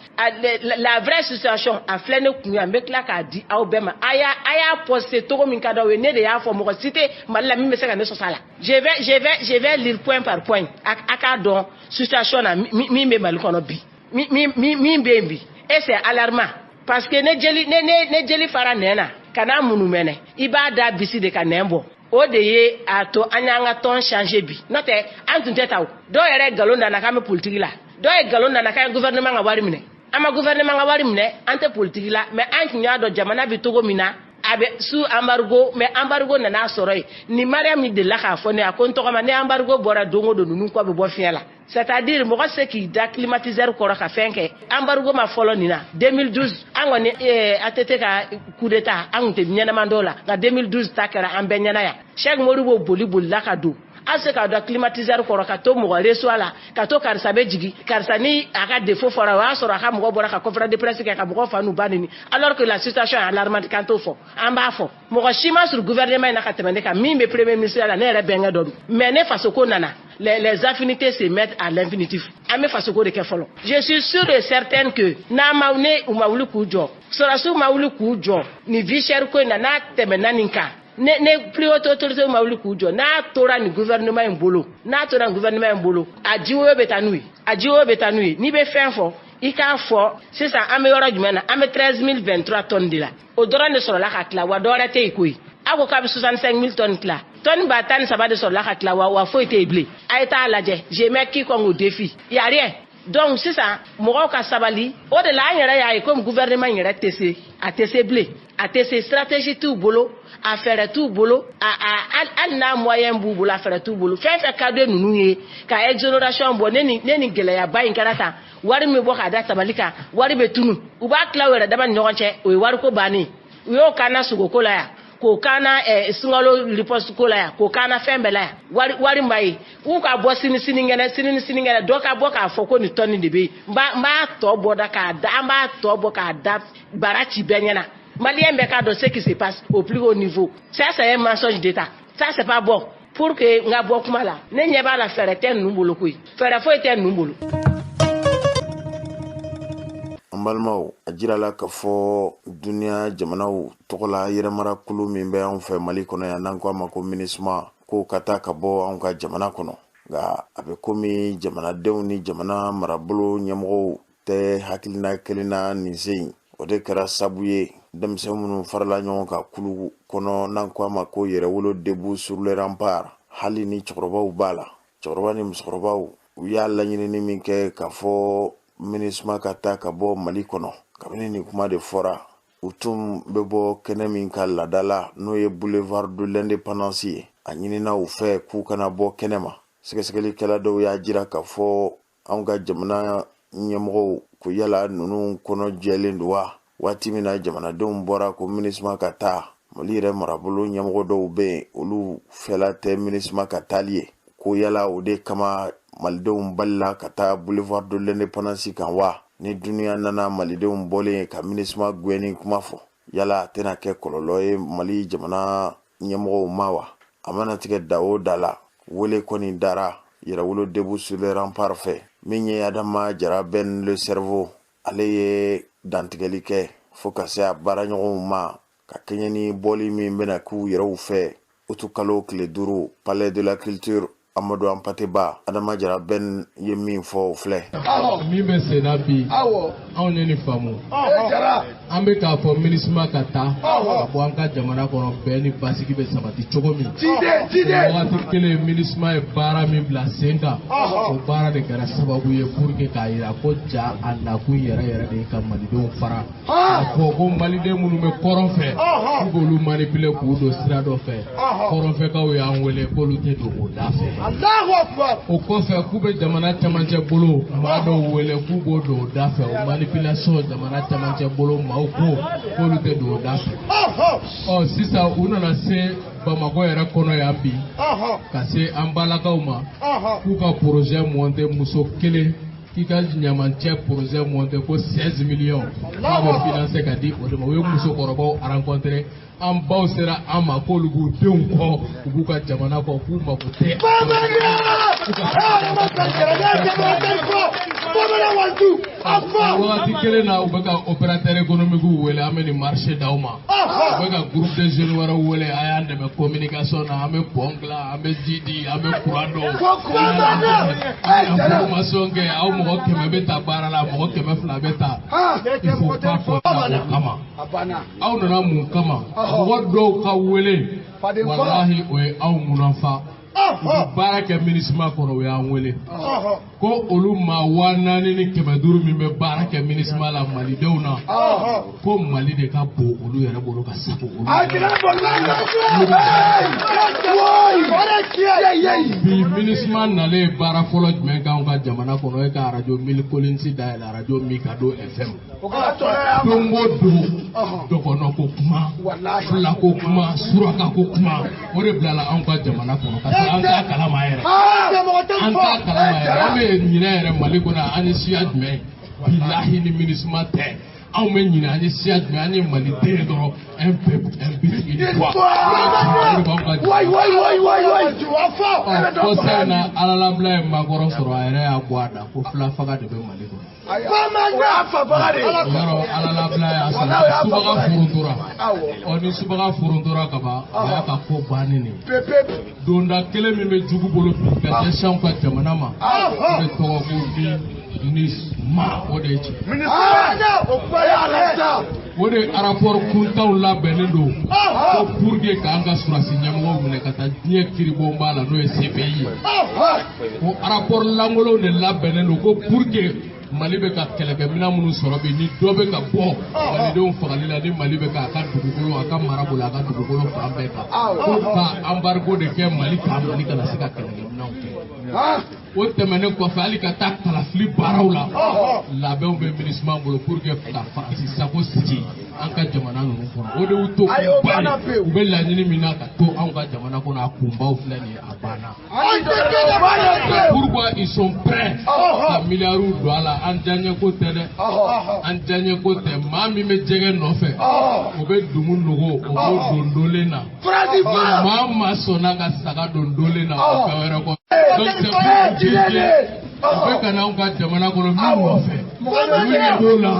La vraie situation a filɛ ne kun ye, an bɛ tila k'a di aw bɛɛ ma. A y'a poster cogo min ka d'aw ye. Ne de y'a fɔ, mɔgɔ si tɛ Mali la min bɛ se ka ne sɔsɔ a la. Je vais lire point par point, a k'a dɔn situation na min bɛ Mali kɔnɔ bi, min bɛ yen bi. Et c'est alarmant, parce que ne jeli ne ne ne jeli fara nɛn na ka n'a munumɛnɛ, i b'a da bisi de ka nɛn bɔ. O de ye a to an y'an ka tɔn changer bi. N'o tɛ, an tun tɛ ta. O dɔw yɛrɛ ye nkalon nana k'an bɛ politique la, dɔw ye nkalon nana k'an ye gouvernement ka wari minɛ. An ma gouvernement ka wari minɛ, an tɛ politique la, mais an tun y'a dɔn jamana bɛ cogo min na, a bɛ sous embargo. Mais embargo nana sɔrɔ yen. Ni Mariam delila k'a fɔ ne, a ko n tɔgɔma ni embargo bɔra don o don, ninnu kɔ bɛ bɔ fiɲɛ la. C'est-à-dire mɔgɔ tɛ se k'i da climatiseur kɔrɔ ka fɛn kɛ. Embargo ma fɔlɔ nin na 2012, an kɔni ATT ka coup d'état, an tun tɛ ɲɛnama dɔw la, nka 2012 ta kɛra an bɛɛ ɲɛna yan. Cheikh Modibo boli bolila ka don. An se ka da climatiseur kɔrɔ ka to mɔgɔ reçoit la, ka to karisa bɛ jigin, karisa ni a ka défaut fɔra, o y'a sɔrɔ a ka mɔgɔ bɔra ka conférence de presse kɛ ka mɔgɔ fa n'u ba neni, alors que la situation est alarmante. Kan t'o fɔ, an b'a fɔ mɔgɔ si ma sur gouvernement in na ka tɛmɛ ne kan. Min bɛ premier ministre la, ne yɛrɛ bɛnkɛ dɔ don, mais ne faso ko nana, les affinités se mettent à l'infinitif. An bɛ fasoko de kɛ fɔlɔ. Je suis sûr et certaine que n'a ma ne u ma wuli k'u jɔ, sɔrɔdasiw ma wuli k'u jɔ nin vie chère ko in na, n'a tɛmɛna nin kan, ne plus haute autorité ma wuli k'u jɔ, n'a tora nin gouvernement in bolo, n'a tora nin gouvernement in bolo, a jiwoyo bɛ taa n'u ye, a jiwoyo bɛ taa n'u ye. N'i bɛ fɛn fɔ, i k'a fɔ sisan an bɛ yɔrɔ jumɛn na. An bɛ 13 023 tonnes de la, o dɔrɔn de sɔrɔla ka tila wa, dɔwɛrɛ tɛ yen koyi. A ko k'a bɛ 65 000 tonnes tila, tonne 13 000 de sɔrɔla ka tila wa, wa foyi tɛ yen bilen. A ye taa lajɛ, je mets quiconque au défi, y a rien. Donc sisan mɔgɔw ka sabali. O de la, an yɛrɛ y'a ye komi gouvernement in yɛrɛ tɛ se, a tɛ se bilen, a tɛ se. Stratégie t'u bolo, a fɛɛrɛ t'u bolo, a hali n'a moyen b'u bolo, a fɛɛrɛ t'u bolo. Fɛn fɛn ka di ninnu ye ka exonération bɔ, ne ni gɛlɛyaba in kɛra tan, wari min bɛ bɔ k'a da tabali kan, wari bɛ tunu, u b'a tila u yɛrɛ dama ni ɲɔgɔn cɛ. O ye wariko bannen ye. U y'o k'an na sogoko la yan, k'o k'an na sunkalo riposte ko la yan, k'o k'an na fɛn bɛɛ la yan. Wari ma ye u ka bɔ sini sinikɛnɛ, sini ni sinikɛnɛ, dɔ ka bɔ k'a fɔ ko nin tɔni de bɛ yen. N b'a tɔ bɔ da k'a da, an b'a tɔ bɔ k'a da bara ci bɛɛ ɲɛna. Maliyɛn bɛɛ k'a dɔn ce qui se passe au plus haut niveau. Ça, c'est un mensonge d'État, ça, c'est pas bon. Pour que n ka bɔ kuma la, ne ɲɛ b'a la, fɛɛrɛ tɛ ninnu bolo koyi, fɛɛrɛ foyi tɛ ninnu bolo. An balimaw, a jirala k'a fɔ duniya jamanaw tɔgɔ la, yɛrɛmarakulu min bɛ anw fɛ Mali kɔnɔ yan, n'an ko a ma ko MINUSMA. k'o ka taa ka bɔ anw ka jamana kɔnɔ. Nka a bɛ komi jamanadenw ni jamana marabolo ɲɛmɔgɔw tɛ hakilina kelen na nin sen in. O de kɛra sabu ye denmisɛn minnu farala ɲɔgɔn kan kulu kɔnɔ n'an ko a ma ko Yɛrɛwolo debout sur les remparts, hali ni cɛkɔrɔbaw b'a la, cɛkɔrɔba ni musokɔrɔbaw, u y'a laɲinini min kɛ k'a fɔ MINUSMA ka taa ka bɔ Mali kɔnɔ. Kabini nin kuma de fɔra, u tun bɛ bɔ kɛnɛ min ka laada la, n'o ye boulevard de l'indépendance ye, a ɲinina u fɛ k'u kana bɔ kɛnɛ ma. Sɛgɛsɛgɛlikɛla dɔw y'a jira k'a fɔ anw ka jamana ɲɛmɔgɔw ko yala ninnu kɔnɔ jɛlen don wa? Waati min na jamanadenw bɔra ko MINUSMA ka taa, Mali yɛrɛ marabolo ɲɛmɔgɔ dɔw bɛ yen, olu fɛla tɛ MINUSMA ka taali ye, ko yala o de kama malidenw balila ka taa boulevard de l'indépendance kan wa? Ni duniya nana malidenw bɔlen ka MINUSMA gɛnni kuma fɔ, yala a tɛna kɛ kɔlɔlɔ ye Mali jamana ɲɛmɔgɔw ma wa? A mana tigɛ da o da la, wele kɔni dara Yɛrɛwolo debout sur les remparts fɛ. Min ye Adama Jara Ben le cerveau, ale ye dantigɛli kɛ fo ka se a baaraɲɔgɔnw ma ka kɛɲɛ ni bɔli min bɛna k'u yɛrɛw fɛ utukalo tile 5, palais de la culture Amadu Hampâté Bâ. Adama Jara Ben ye min fɔ, o filɛ. Min bɛ sen na bi, anw ye nin faamu. An bɛ k'a fɔ MINUSMA ka taa ka bɔ an ka jamana kɔnɔ, bɛn ni basigi bɛ sabati cogo min. Wagati kelen, MINUSMA ye baara min bila sen kan, o baara de kɛra sababu ye pour que k'a yira ko ja a nakun yɛrɛ yɛrɛ de ye ka malidenw fara, k'a fɔ ko maliden minnu bɛ kɔrɔn fɛ, k'u b'olu manipuler k'u don sira dɔ fɛ. Kɔrɔnfɛkaw y'an wele k'olu tɛ don o da fɛ. O kɔfɛ, k'u bɛ jamana camancɛ bolo maa dɔw wele k'u b'o don o da fɛ. O manipulation, jamana camancɛ bolo maaw ko k'olu tɛ don o da fɛ. Ɔ sisan, u nana se Bamakɔ yɛrɛ kɔnɔ yan bi, ka se an balakaw ma k'u ka projet monter, muso kelen k'i ka ɲamancɛ projet monter ko 16 millions, k'a bɛ financer ka di o de ma. U ye musokɔrɔbaw rencontrer, an baw sera an ma k'olu b'u denw kɔ, u b'u ka jamana kɔ, k'u mako tɛ. Wagati kelen na, u bɛ ka opérateur économique wele, an bɛ nin marché d'aw ma. U bɛ ka groupe de jeunes wɛrɛw wele, a y'an dɛmɛ communication na, an bɛ pont dilan, an bɛ ji di, an bɛ courant don, an bɛ formation kɛ, aw mɔgɔ 100 bɛ ta baara la, mɔgɔ 200 bɛ ta. Il faut pas fɔ o kama. Aw nana mun kama? Mɔgɔ dɔw ka wele, walahi, o ye aw munafa. U bɛ baara kɛ MINUSMA kɔnɔ, u y'an wele ko olu maa 4500 min bɛ baara kɛ MINUSMA la malidenw na, ko Mali de ka bon olu yɛrɛ bolo ka sago olu. Bi MINUSMA nalen, baara fɔlɔ jumɛn k'anw ka jamana kɔnɔ? E ka arajo Mille Collines dayɛlɛ, arajo Mikado FM. Don o don, dɔgɔnɔ ko kuma, fila ko kuma, suraka ko kuma, o de bilala anw ka jamana kɔnɔ ka sɔrɔ an t'a kalama yɛrɛ. An t'a kalama yɛrɛ. An bɛ ɲinɛ yɛrɛ Mali kɔnɔ, an ye siya jumɛn ye? Bilahi, ni MINUSMA tɛ, anw bɛ ɲinɛ an ye siya jumɛn. An ye maliden ye dɔrɔn, un peuple, un but, une foi. Kɔsa in na, Alalabila ye Macron sɔrɔ, a yɛrɛ y'a bɔ a da ko fila faga de bɛ Mali kɔnɔ. Yɔrɔ Alalabila y'a sɔrɔ subaga forontora. Ɔ ni subaga forontora ka ban, o y'a ka ko bannen de ye. Donda kelen min bɛ jugu bolo bi ka ɲɛsin anw ka jamana ma, o de tɔgɔ ko MINUSMA. O de ye tiɲɛ. O de rapport kuntanw labɛnnen don ko pour que k'an ka surasi ɲɛmɔgɔw minɛ ka taa diɲɛ kiribonba la, n'o ye CPI ye. O rapport lankolonw de labɛnnen don ko pour que Mali bɛ ka kɛlɛkɛminɛn minnu sɔrɔ bi, ni dɔ bɛ ka bɔ malidenw fagali la, ni Mali bɛ k'a ka dugukolo, a ka mara bolo, a ka dugukolo fan bɛɛ kan, ko ka embargo de kɛ Mali kan, Mali kana se ka kɛlɛkɛminɛnw kɛ. O tɛmɛnen kɔfɛ, hali ka taa kalafili baaraw la, labɛnw bɛ MINUSMA bolo pour que ka Faransi sago sigi an ka jamana ninnu kɔnɔ. O de y'u to kunba ye. U bɛ laɲini min na ka to anw ka jamana kɔnɔ, a kunbaw filɛ nin ye, a banna. Pourquoi ils sont prêts ka miliyariw don a la? An diyaɲɛ ko tɛ dɛ, an diyaɲɛ ko tɛ. Maa min bɛ jɛgɛ nɔfɛ, o bɛ dumu nogo, o b'o don dolen na. Maa o maa sɔnna ka saga don dolen na, o fɛn wɛrɛ kɔ. Donc c'est pour dire que u bɛ ka na anw ka jamana kɔnɔ min nɔfɛ. Olu ɲɛ b'o la,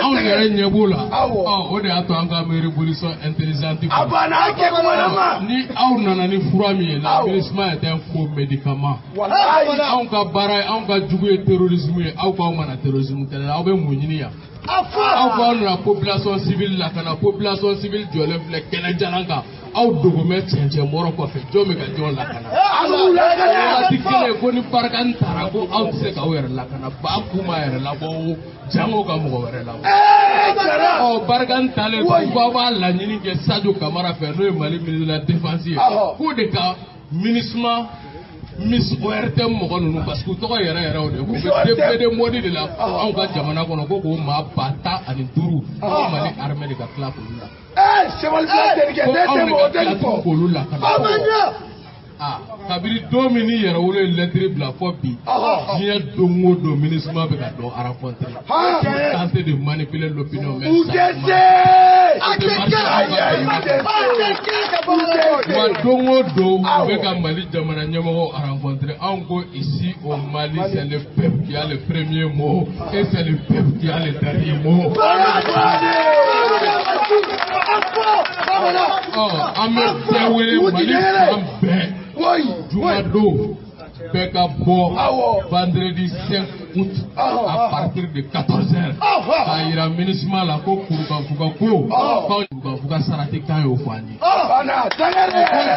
anw yɛrɛ ɲɛ b'o la. Ɔ, o de y'a to an ka révolution intelligente. A banna, a kɛ kumana ma. Ni aw nana ni fura min ye, la MINUSMA est un faux médicament. Anw ka baara ye, anw ka jugu ye terrorisme ye, aw k'aw mana terrorisme kɛlɛ la, aw bɛ mun ɲini yan? Aw k'aw nana population civile lakana, population civile jɔlen filɛ kɛnɛ jalan kan, aw dogo bɛ cɛncɛn bɔrɔ kɔfɛ, jɔn bɛ ka jɔn lakana? Waati kelen ko ni Barkhane taara, ko aw tɛ se k'aw yɛrɛ lakana, ba ku ma yɛrɛ labɔ o, jango ka mɔgɔ wɛrɛ labɔ. Ɔ, Barkhane taalen ko aw b'a laɲini kɛ Sadio Kamara fɛ, n'o ye Mali ministre de la défense ye, k'o de ka MINUSMA Miss ORTM mɔgɔ ninnu, parce que u tɔgɔ yɛrɛ yɛrɛ o de ye, k'u bɛ défilé de mode de la anw ka jamana kɔnɔ, ko k'o maa 15 000, ko Mali armée de ka tila k'olu la. Cheval blanc terikɛ, ne tɛ mɔgɔ tɛ nin fɔ. K'olu lakana. Ah, kabini don min ni Yɛrɛwolo ye lɛtiri bila fɔ bi, diɲɛ don o don MINUSMA bɛ ka dɔ rencontrer, tenter de manipuler l'opinion, mais U tɛ se. Wa don o don u bɛ ka Mali jamana ɲɛmɔgɔw rencontrer. Anw ko ici au Mali, c'est le peuple qui a le premier mot et c'est le peuple qui a le dernier mot. Ɔ, an bɛ bɛɛ wele Mali fan bɛɛ, jumadon bɛɛ ka bɔ, vendredi 5 août à partir de 14 heures, k'a yira MINUSMA la ko kurukanfuga, ko kurukanfuga sarati kan y'o fɔ an ye. Ko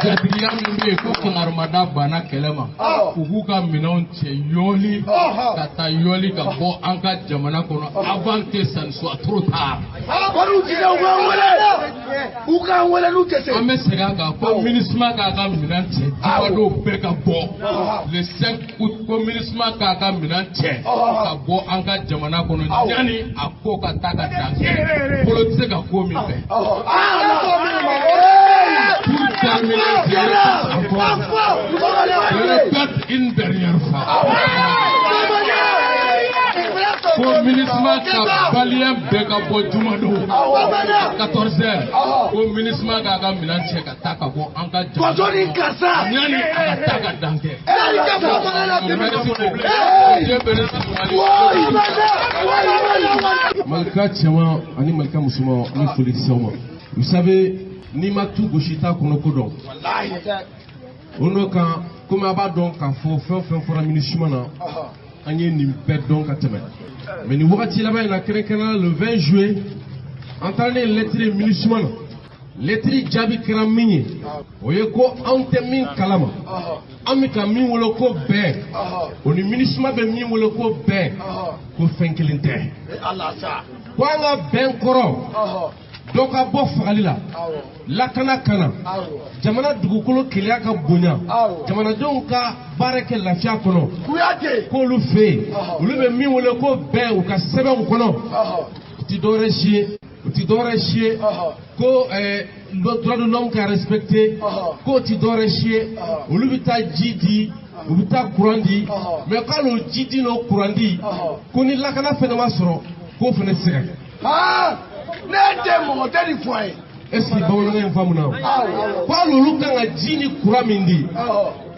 jatigiya min bɛ yen, ko kangarimada banna kɛlɛ ma, u k'u ka minɛnw cɛ yɔli ka taa yɔli ka bɔ an ka jamana kɔnɔ avant que ça ne soit trop tard. U k'an wele n'u tɛ se. An bɛ segin a kan ko MINUSMA k'a ka minɛn cɛ, jumadon bɛɛ ka bɔ le 5 août, ko MINUSMA k'a ka minɛn cɛ ka bɔ an ka jamana kɔnɔ yanni a ko ka taa ka dan kɛ bolo tɛ se ka ko min fɛ. Pour terminer, je répète encore, je répète une dernière fois, ko MINUSMA ka malien bɛɛ ka bɔ jumadon 14 heures, ko MINUSMA k'a ka minɛn cɛ ka taa ka bɔ an ka jamana Faso ni karisa. yanni a ka taa ka dan kɛ. Merci beaucoup. Dieu bénisse le Mali. Malika cɛman ani malika musoman, an bɛ foli di aw ma. Vous savez, n'i ma tu gosi, t'a kɔnɔ ko dɔn. O n'o kan, komi a b'a dɔn k'a fɔ fɛn o fɛn fɔra MINUSMA na, an ye nin bɛɛ dɔn ka tɛmɛ. Mais nin wagati laban in na, kɛrɛnkɛrɛnnenya le 20 juillet, an taara ne ye lɛtiri ye MINUSMA na. Lɛtiri jaabi kɛra min ye, o ye ko anw tɛ min kalama, an bɛ ka min wele ko bɛn, o ni MINUSMA bɛ min wele ko bɛn, ko fɛn kelen tɛ. Ko an ka bɛn kɔrɔ, dɔ ka bɔ fagali la, lakana kana, jamana dugukolo keleya ka bonya, jamanadenw ka baara kɛ lafiya kɔnɔ. K'olu fɛ yen, olu bɛ min wele ko bɛn u ka sɛbɛnw kɔnɔ, u ti dɔwɛrɛ si ye, u ti dɔwɛrɛ si ye ko droit de l'homme ka respecté, k'o ti dɔwɛrɛ si ye. Olu bɛ taa ji di, u bɛ taa courant di, mais k'ale o ji di n'o courant di, ko ni lakana fɛnɛ ma sɔrɔ, k'o fɛnɛ tɛ se ka kɛ. Ne tɛ mɔgɔ tɛ nin fɔ a ye. Est ce que bamanankan in faamuna? Ko hali olu kan ka ji ni courant min di,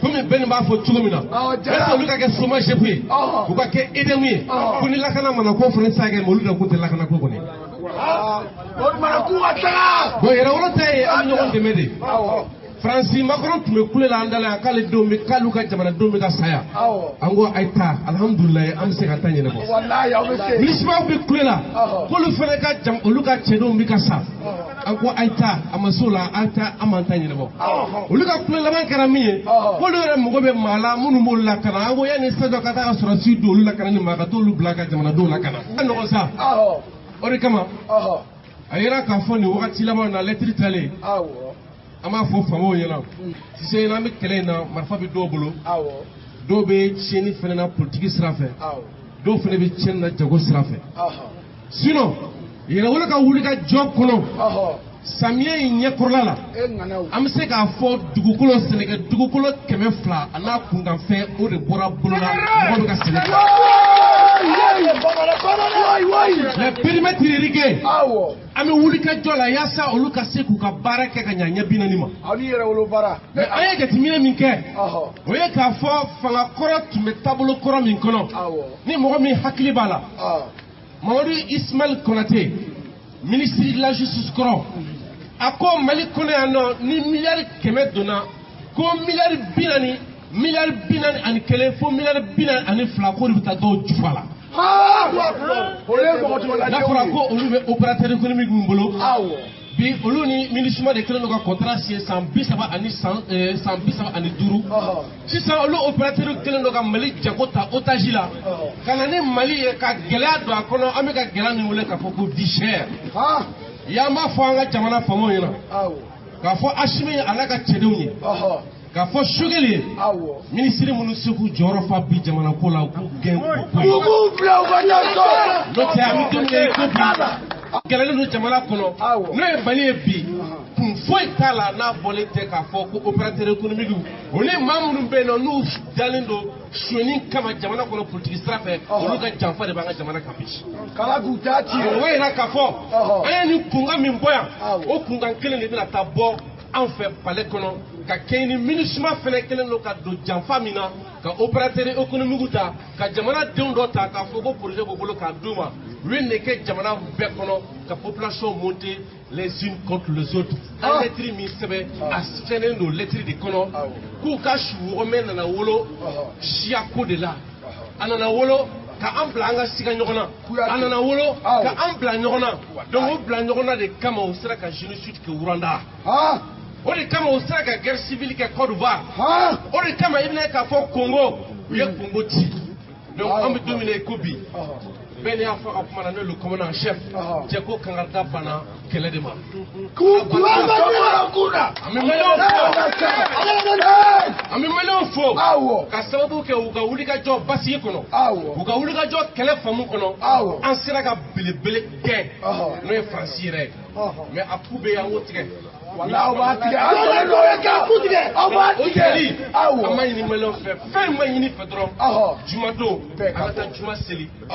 komi bɛɛ nin b'a fɔ cogo min na, est ce que olu ka kɛ SOMAGEP ye, u ka kɛ EDM ye, ko ni lakana mana, k'o fana tɛ se ka kɛ, mais olu de ko tɛ lakana ko kɔni. O tuma k'u ka taga. Bon, Yɛrɛwolo ta ye, an bɛ ɲɔgɔn dɛmɛ de. Faransi Macron tun bɛ kule la an da la yan k'ale denw bɛ, k'ale ka jamanadenw bɛ ka saya. An ko a ye taa, alihamudulilayi, an bɛ se ka taa ɲɛnabɔ. Walayi, aw bɛ se. MINUSMA bɛ kule la k'olu fana ka jam, olu ka cɛdenw bɛ ka sa. An ko a ye taa, a ma s'o la, a ye taa, an m'an ta ɲɛnabɔ. Olu ka kule laban kɛra min ye, k'olu yɛrɛ mago bɛ maa la minnu b'olu lakana. An ko yanni Sadio ka taa ka sɔrɔdasi don olu lakana ni maa ka t'olu bila ka jamanadenw lakana. A nɔgɔn sa. O de kama a yira k'a fɔ nin wagati laban na, lɛtiri talen, an b'a fɔ faamaw ɲɛna sisan, an bɛ kɛlɛ in na, marifa bɛ dɔw bolo, dɔw bɛ tiɲɛni fɛnɛ na politiki sira fɛ, dɔw fɛnɛ bɛ tiɲɛni na jago sira fɛ. Sinon Yɛrɛwolo ka wuli ka jɔ kɔnɔ, samiyɛ in ɲɛkɔrɔla la, an bɛ se k'a fɔ dugukolo sɛnɛkɛ dugukolo 200 a n'a kunkanfɛn, o de bɔra bolo la, mɔgɔ bɛ ka sɛnɛ kɛ. Les périmètres irrigués, an bɛ wuli ka jɔ la yaasa olu ka se k'u ka baara kɛ ka ɲa ɲɛ 40 ma. Aw ni Yɛrɛwolo baara. Mais an ye jateminɛ min kɛ, o ye k'a fɔ fanga kɔrɔ tun bɛ taabolo kɔrɔ min kɔnɔ, ni mɔgɔ min hakili b'a la. Mamadu Ismaël Konate, ministre de la justice kɔrɔ, a ko Mali kɔnɔ yan nɔ, ni 100 miliyari donna, ko 40 miliyari, 41 miliyari fo 42 miliyari, k'o de bɛ taa dɔw jufa la. N'a fɔra ko olu bɛ opérateur économique min bolo bi, olu ni MINUSMA de kɛlen don ka contrat signé san 30 ani san 35. Sisan olu opérateur kɛlen don ka Mali jago ta otage la ka na ni Mali ye ka gɛlɛya don a kɔnɔ. An bɛ ka gɛlɛya min wele k'a fɔ ko vie chère, y'an b'a fɔ an ka jamana faamaw ɲɛna k'a fɔ Asimi a n'a ka cɛdenw ye, k'a fɔ Choguel ye, minisiri minnu se k'u jɔyɔrɔ fa bi jamana ko la, u k'u gɛn k'u bɔ yen. U k'u bila u ka taa so. N'o tɛ, an bɛ don min na i ko bi, gɛlɛlen don jamana kɔnɔ, n'o ye Mali ye bi, kun foyi t'a la n'a bɔlen tɛ k'a fɔ ko opérateur économique o ni maa minnu bɛ yen nɔ, n'u dalen don sonyɛni kama jamana kɔnɔ politique sira fɛ, olu ka janfa de b'an ka jamana kan bi. Kala k'u t'a ci. O b'a yira k'a fɔ an ye nin kunkan min bɔ yan, o kunkan kelen de bɛna taa bɔ an fɛ palais kɔnɔ ka kɛɲɛ ni MINUSMA fɛnɛ kɛlen don ka don janfa min na, ka opérateur économique ta, ka jamana denw dɔ ta k'a fɔ ko projet b'u bolo k'a d'u ma. U ye nin kɛ jamana bɛɛ kɔnɔ ka population monter les unes contre les autres. An lettre min sɛbɛn, a sɛbɛnnen don lettre de kɔnɔ k'u ka su wɔgɔmɛ nana wolo siya ko de la, a nana wolo ka an bila an ka siga ɲɔgɔn na, a nana wolo ka an bila ɲɔgɔn na. Donc o bila ɲɔgɔn na de kama, u sera ka génocide kɛ Rwanda, o de kama u sera ka guerre civile kɛ Côte d'Ivoire, o de kama i bɛna ye k'a fɔ Congo, u ye Congo ci. Donc an bɛ don min na i ko bi, bɛɛ n'i y'a fɔ a ka kuma na, n'o ye le commandant en chef cɛ ko kankarida banna kɛlɛ de ma. K'u bila. An bɛ Maliyɛnw fo, an bɛ Maliyɛnw fo ka sababu kɛ u ka wulikajɔ basigi kɔnɔ, u ka wulikajɔ kɛlɛ faamu kɔnɔ, an sera ka belebele gɛn, n'o ye Faransi yɛrɛ ye. Mais a ku bɛ yen, an k'o tigɛ. Walahi, aw b'a tigɛ. An sɔnnen don o ye k'a ku tigɛ. Aw b'a O tigɛ. tigɛli, an ma ɲini Maliyɛnw fɛ, fɛn ma ɲini fɛ dɔrɔn, jumadon an ka taa juma seli. Ka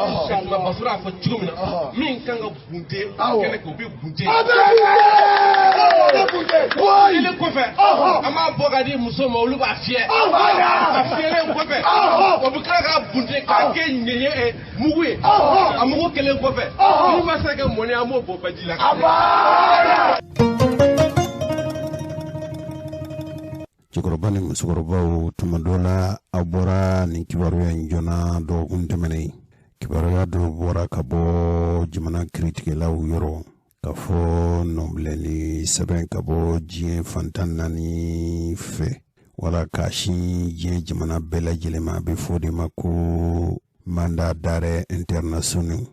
Basɔrɔ y'a fɔ cogo min na, min kan ka bunte kɛnɛ kan, o bɛ bunte. Aw bɛ bunte. Seli kɔfɛ, an b'a bɔ ka di musow ma, olu b'a fiyɛ. A fiyɛlen kɔfɛ, o bɛ tila k'a bunte k'a kɛ ɲɛɲɛ mugu ye. A mugu kɛlen kɔfɛ, n'u ma se ka kɛ mɔni ye, an b'o bɔ baji la. Cɛkɔrɔba ni musokɔrɔbaw, tuma dɔ la aw bɔra nin kibaruya in joona. Dɔgɔkun tɛmɛnen, kibaruya dɔ bɔra ka bɔ jamana kiritigɛlaw yɔrɔ ka fɔ nɔbilɛli sɛbɛn ka bɔ diɲɛ fantan naani fɛ wala k'a sin diɲɛ jamana bɛɛ lajɛlen ma. A bɛ fɔ o de ma ko mandat d'arrêt international.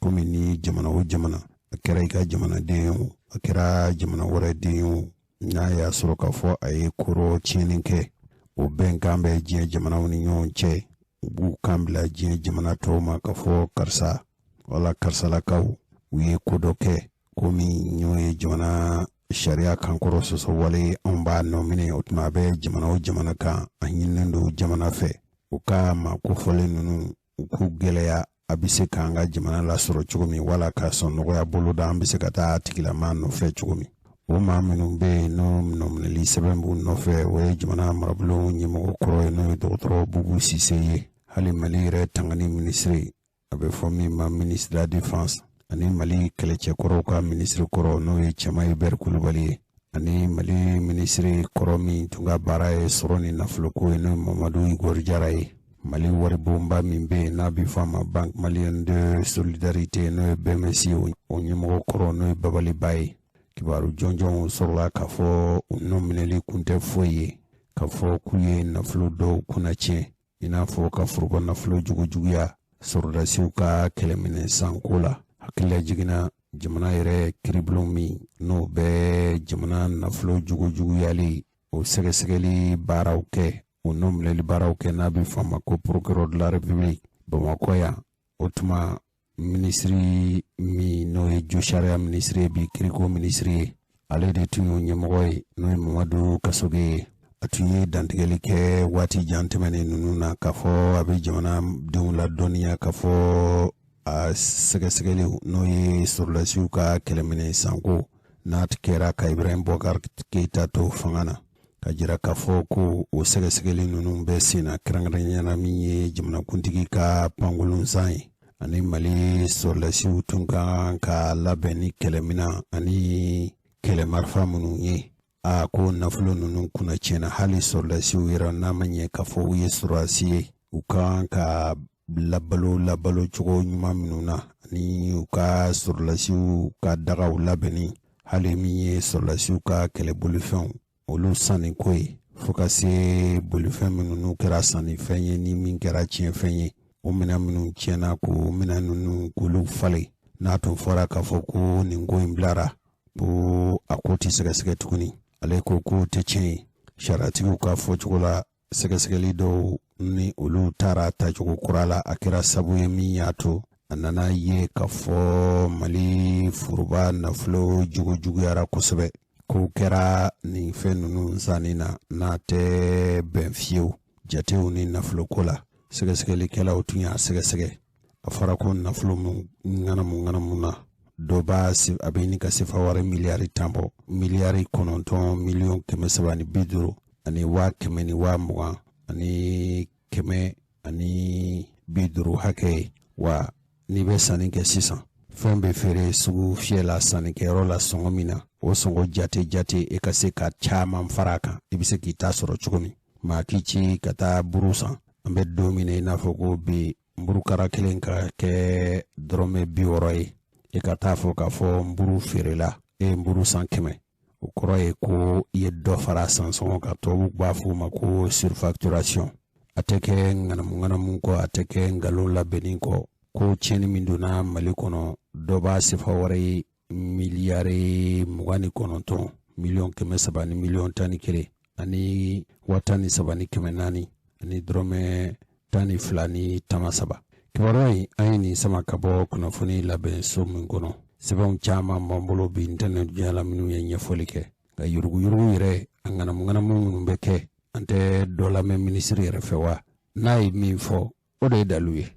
Komi ni jamana o jamana, a kɛra i ka jamanaden ye o, a kɛra jamana wɛrɛ den ye o, n'a y'a sɔrɔ k'a fɔ a ye koro tiɲɛni kɛ, o bɛnkan bɛ diɲɛ jamanaw ni ɲɔgɔn cɛ, u b'u kan bila diɲɛ jamana tɔw ma k'a fɔ karisa wala karisalakaw, u ye ko dɔ kɛ, ko min n'o ye jamana sariya kankɔrɔ sɔsɔ wale, anw b'a nɔ minɛ. O tuma a bɛ jamana o jamana kan, a ɲininen don jamana fɛ u ka maa kofɔlen ninnu, u k'u gɛlɛya a bɛ se k'an ka jamana lasɔrɔ cogo min, wala ka sɔn nɔgɔya bolo da, an bɛ se ka taa a tigilama nɔfɛ cogo min. O maa minnu bɛ yen n'o nɔminɛli sɛbɛn b'u nɔfɛ, o ye jamana marabolo ɲɛmɔgɔ kɔrɔ ye, n'o ye dɔgɔtɔrɔ Bubu Sise ye, hali Mali yɛrɛ tangani minisiri, a bɛ fɔ min ma ministre de la défense, ani Mali kɛlɛcɛkɔrɔw ka minisiri kɔrɔ, n'o ye Cɛma Hubert Kulubali ye, ani Mali minisiri kɔrɔ min tun ka baara ye sɔrɔ ni nafoloko ye, n'o ye Mamadu Igor Jara ye. Mali waribonba min bɛ yen n'a bɛ fɔ a ma Banque malienne de solidarité, n'o ye BMS ye, o ɲɛmɔgɔ kɔrɔ, n'o ye Babaliba ye. Kibaru jɔnjɔnw sɔrɔla k'a fɔ u nɔ minɛli kun tɛ foyi ye k'a fɔ k'u ye nafolo dɔw kunna tiɲɛ, i n'a fɔ ka foroba nafolo jugujuguya sɔrɔdasiw ka kɛlɛminɛ sanko la. Hakilila jiginna jamana yɛrɛ kiribulon min n'o bɛ jamana nafolo jugujuguyali o sɛgɛsɛgɛli baaraw kɛ, o nɔ minɛli baaraw kɛ, n'a bɛ fɔ a ma ko procureur de la République Bamakɔ yan. O tuma minisiri min n'o ye josariya minisiri ye, bi kiriko minisiri ye, ale de tun y'o ɲɛmɔgɔ ye, n'o ye Mamadu Kasoge ye. A tun ye dantigɛli kɛ waati jan tɛmɛnen ninnu na k'a fɔ a bɛ jamanadenw ladɔnniya k'a fɔ a sɛgɛsɛgɛliw, n'o ye sɔrɔdasiw ka kɛlɛminɛ sanko n'a kɛra ka Ibrahim Boubacar Keita to fanga na, ka jira k'a fɔ ko o sɛgɛsɛgɛli ninnu bɛ sen na, kɛrɛnkɛrɛnnenya la min ye jamanakuntigi ka pankolonsan ye. ani Mali sɔrɔdasiw tun ka kan ka labɛn ni kɛlɛminan ani kɛlɛmarifa minnu ye, a ko nafolo ninnu kunna tiɲɛna. Hali sɔrɔdasiw yɛrɛ, n'a ma ɲɛ k'a fɔ u ye sɔrɔdasi ye, u ka kan ka labalo labalo cogo ɲuman minnu na, ani u ka sɔrɔdasiw ka dagaw labɛnni, hali min ye sɔrɔdasiw ka kɛlɛbolifɛnw, olu sanni ko ye, fo ka se bolifɛn minnu n'u kɛra sannifɛn ye, ni min kɛra tiɲɛfɛn ye, o minɛn minnu tiɲɛna, k'o minɛn ninnu k'olu falen. N'a tun fɔra k'a fɔ ko nin ko in bilara, ko a ko tɛ sɛgɛsɛgɛ tuguni, ale ko k'o tɛ tiɲɛ ye. Sariyatigiw ka fɔcogo la, sɛgɛsɛgɛli dɔw ni olu taara tacogo kura la, a kɛra sabu ye min y'a to a nana ye k'a fɔ Mali foroba nafolo jogo juguyara kosɛbɛ. Ko kɛra nin fɛn ninnu sanni na, n'a tɛ bɛn fiyewu jatew ni nafoloko la. Sɛgɛsɛgɛlikɛlaw tun y'a sɛgɛsɛgɛ, a fɔra ko nafolo min ŋanamu ŋanamu na, dɔ b'a a bɛ ɲini ka sefa wari miliyari 10 bɔ, miliyari 9 miliyɔn 350 ani 100 ni 20 000 ani 150 hakɛ ye. Wa n'i bɛ sanni kɛ sisan, fɛn bɛ feere sugu fiyɛ la, sannikɛyɔrɔ la, sɔngɔ min na, o sɔngɔ jate jate, e ka se ka caman fara a kan, i bɛ se k'i ta sɔrɔ cogo min. Maa k'i ci ka taa buru san, an bɛ don min na i n'a fɔ ko bi, nburukara kelen ka kɛ dɔrɔmɛ 60 ye, e ka taa fɔ k'a fɔ nburu feerela, e ye nburu san 100, o kɔrɔ ye ko i ye dɔ fara san sɔngɔ kan. Tubabuw b'a fɔ o ma ko surfacturation. A tɛ kɛ ŋanamu ŋanamu kɔ, a tɛ kɛ nkalon labɛnni kɔ, ko tiɲɛni min donna Mali kɔnɔ, dɔ b'a sefa wari ye miliyari 29 miliyɔn 300 ni miliyɔn 11 ani 13 ni 400 ani dɔrɔmɛ 12 ni tama saba. Kibaruya in, an ye nin sama ka bɔ kunnafoni labɛn so min kɔnɔ. Sɛbɛnw caman b'an bolo bi ntɛnɛn diɲɛ la minnu ye ɲɛfɔli kɛ, nka yuruguyurugu yɛrɛ, a ŋanamu ŋanamu minnu bɛ kɛ, an tɛ dɔ lamɛn minisiri yɛrɛ fɛ wa? N'a ye min fɔ, o de ye dalu ye.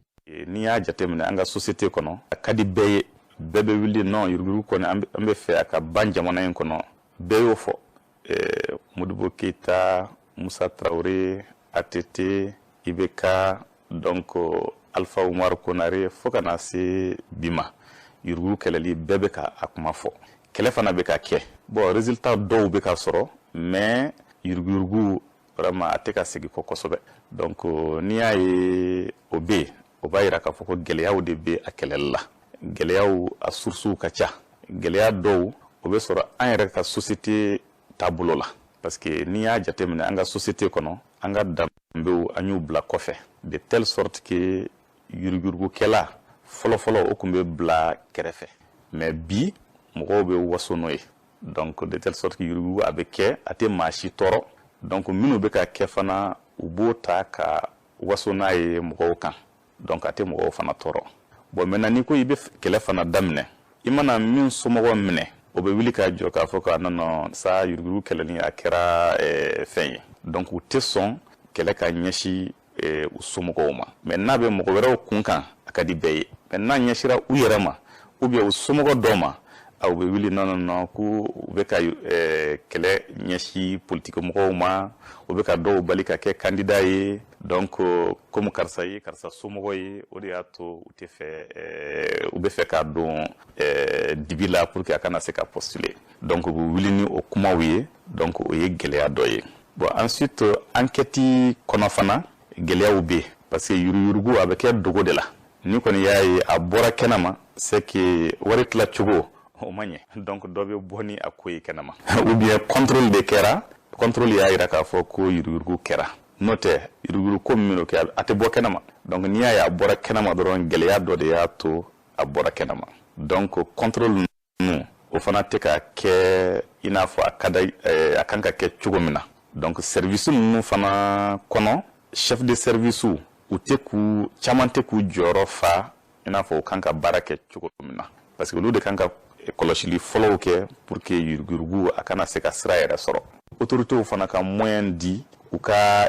N'i y'a jateminɛ an ka société kɔnɔ, a ka di bɛɛ ye, bɛɛ bɛ wuli non, yuruguyurugu kɔni, an bɛ fɛ a ka ban jamana in kɔnɔ, bɛɛ y'o fɔ. Modibo Keyita, Musa Tarawele, ATT, IBK, donc Alpha Umar Konare, fo ka na se bi ma, yuruguyurugu kɛlɛli, bɛɛ bɛ ka a kuma fɔ, kɛlɛ fana bɛ ka kɛ. Bon, résultat dɔw bɛ ka sɔrɔ, mais yuruguyurugu vraiment a tɛ ka segin kɔ kosɛbɛ. Donc n'i y'a ye o bɛ yen, o b'a yira k'a fɔ ko gɛlɛyaw de bɛ a kɛlɛli la. Gɛlɛyaw a sources ka ca. Gɛlɛya dɔw, o bɛ sɔrɔ an yɛrɛ ka société taabolo la, parce que n'i y'a jateminɛ an ka société kɔnɔ, an ka danbew, an y'u bila kɔfɛ, de telle sorte que yuruguyurugukɛla fɔlɔfɔlɔ, o tun bɛ bila kɛrɛfɛ, mais bi mɔgɔw bɛ waso n'o ye. Donc de telle sorte que yuruguyurugu a bɛ kɛ, a tɛ maa si tɔɔrɔ. Donc minnu bɛ ka kɛ fana, u b'o ta ka waso n'a ye mɔgɔw kan, donc a tɛ mɔgɔw fana tɔɔrɔ. Bon, maintenant n'i ko i bɛ kɛlɛ fana daminɛ, i mana min somɔgɔw minɛ, o bɛ wuli ka jɔ k'a fɔ ko non non, sa yuruguyurugu kɛlɛli a kɛra fɛn ye. Donc u tɛ sɔn kɛlɛ ka ɲɛsin u somɔgɔw ma. Mais n'a bɛ mɔgɔ wɛrɛw kun kan, a ka di bɛɛ ye, mais n'a ɲɛsira u yɛrɛ ma ou bien u somɔgɔ dɔw ma, aw bɛ wuli non non non, ko u bɛ ka kɛlɛ ɲɛsin politique mɔgɔw ma, u bɛ ka dɔw bali ka kɛ candidat ye. Donc comme karisa ye karisa somɔgɔ ye, o de y'a to u tɛ fɛ, u bɛ fɛ k'a don dibi la pour que a kana se ka postuler. Donc u bɛ wuli ni o kumaw ye. Donc o ye gɛlɛya dɔ ye. Bon, ensuite enquête kɔnɔ fana, gɛlɛyaw bɛ yen, parce que yuruguyurugu a bɛ kɛ dogo de la. Ni kɔni y'a ye a bɔra kɛnɛma, c'est que wari tilacogo o ma ɲɛ, donc dɔ bɛ bɔ ni a ko ye kɛnɛma, ou bien contrôle de kɛra, contrôle y'a yira k'a fɔ ko yuruguyurugu kɛra. N'o tɛ, yuruguyurugu ko min kɛ, a tɛ bɔ kɛnɛma. Donc n'i y'a ye a bɔra kɛnɛma dɔrɔn, gɛlɛya dɔ de y'a to a bɔra kɛnɛma. Donc contrôle ninnu, o fana tɛ ka kɛ i n'a fɔ a ka da a kan ka kɛ cogo min na. Donc service ninnu fana kɔnɔ, chef de service, u tɛ k'u caman tɛ k'u jɔyɔrɔ fa i n'a fɔ u kan ka baara kɛ cogo min na, parce que olu de kan ka kɔlɔsili fɔlɔw kɛ pour que yuruguyurugu a kana se ka sira yɛrɛ sɔrɔ. Autorités fana ka moyen di, u ka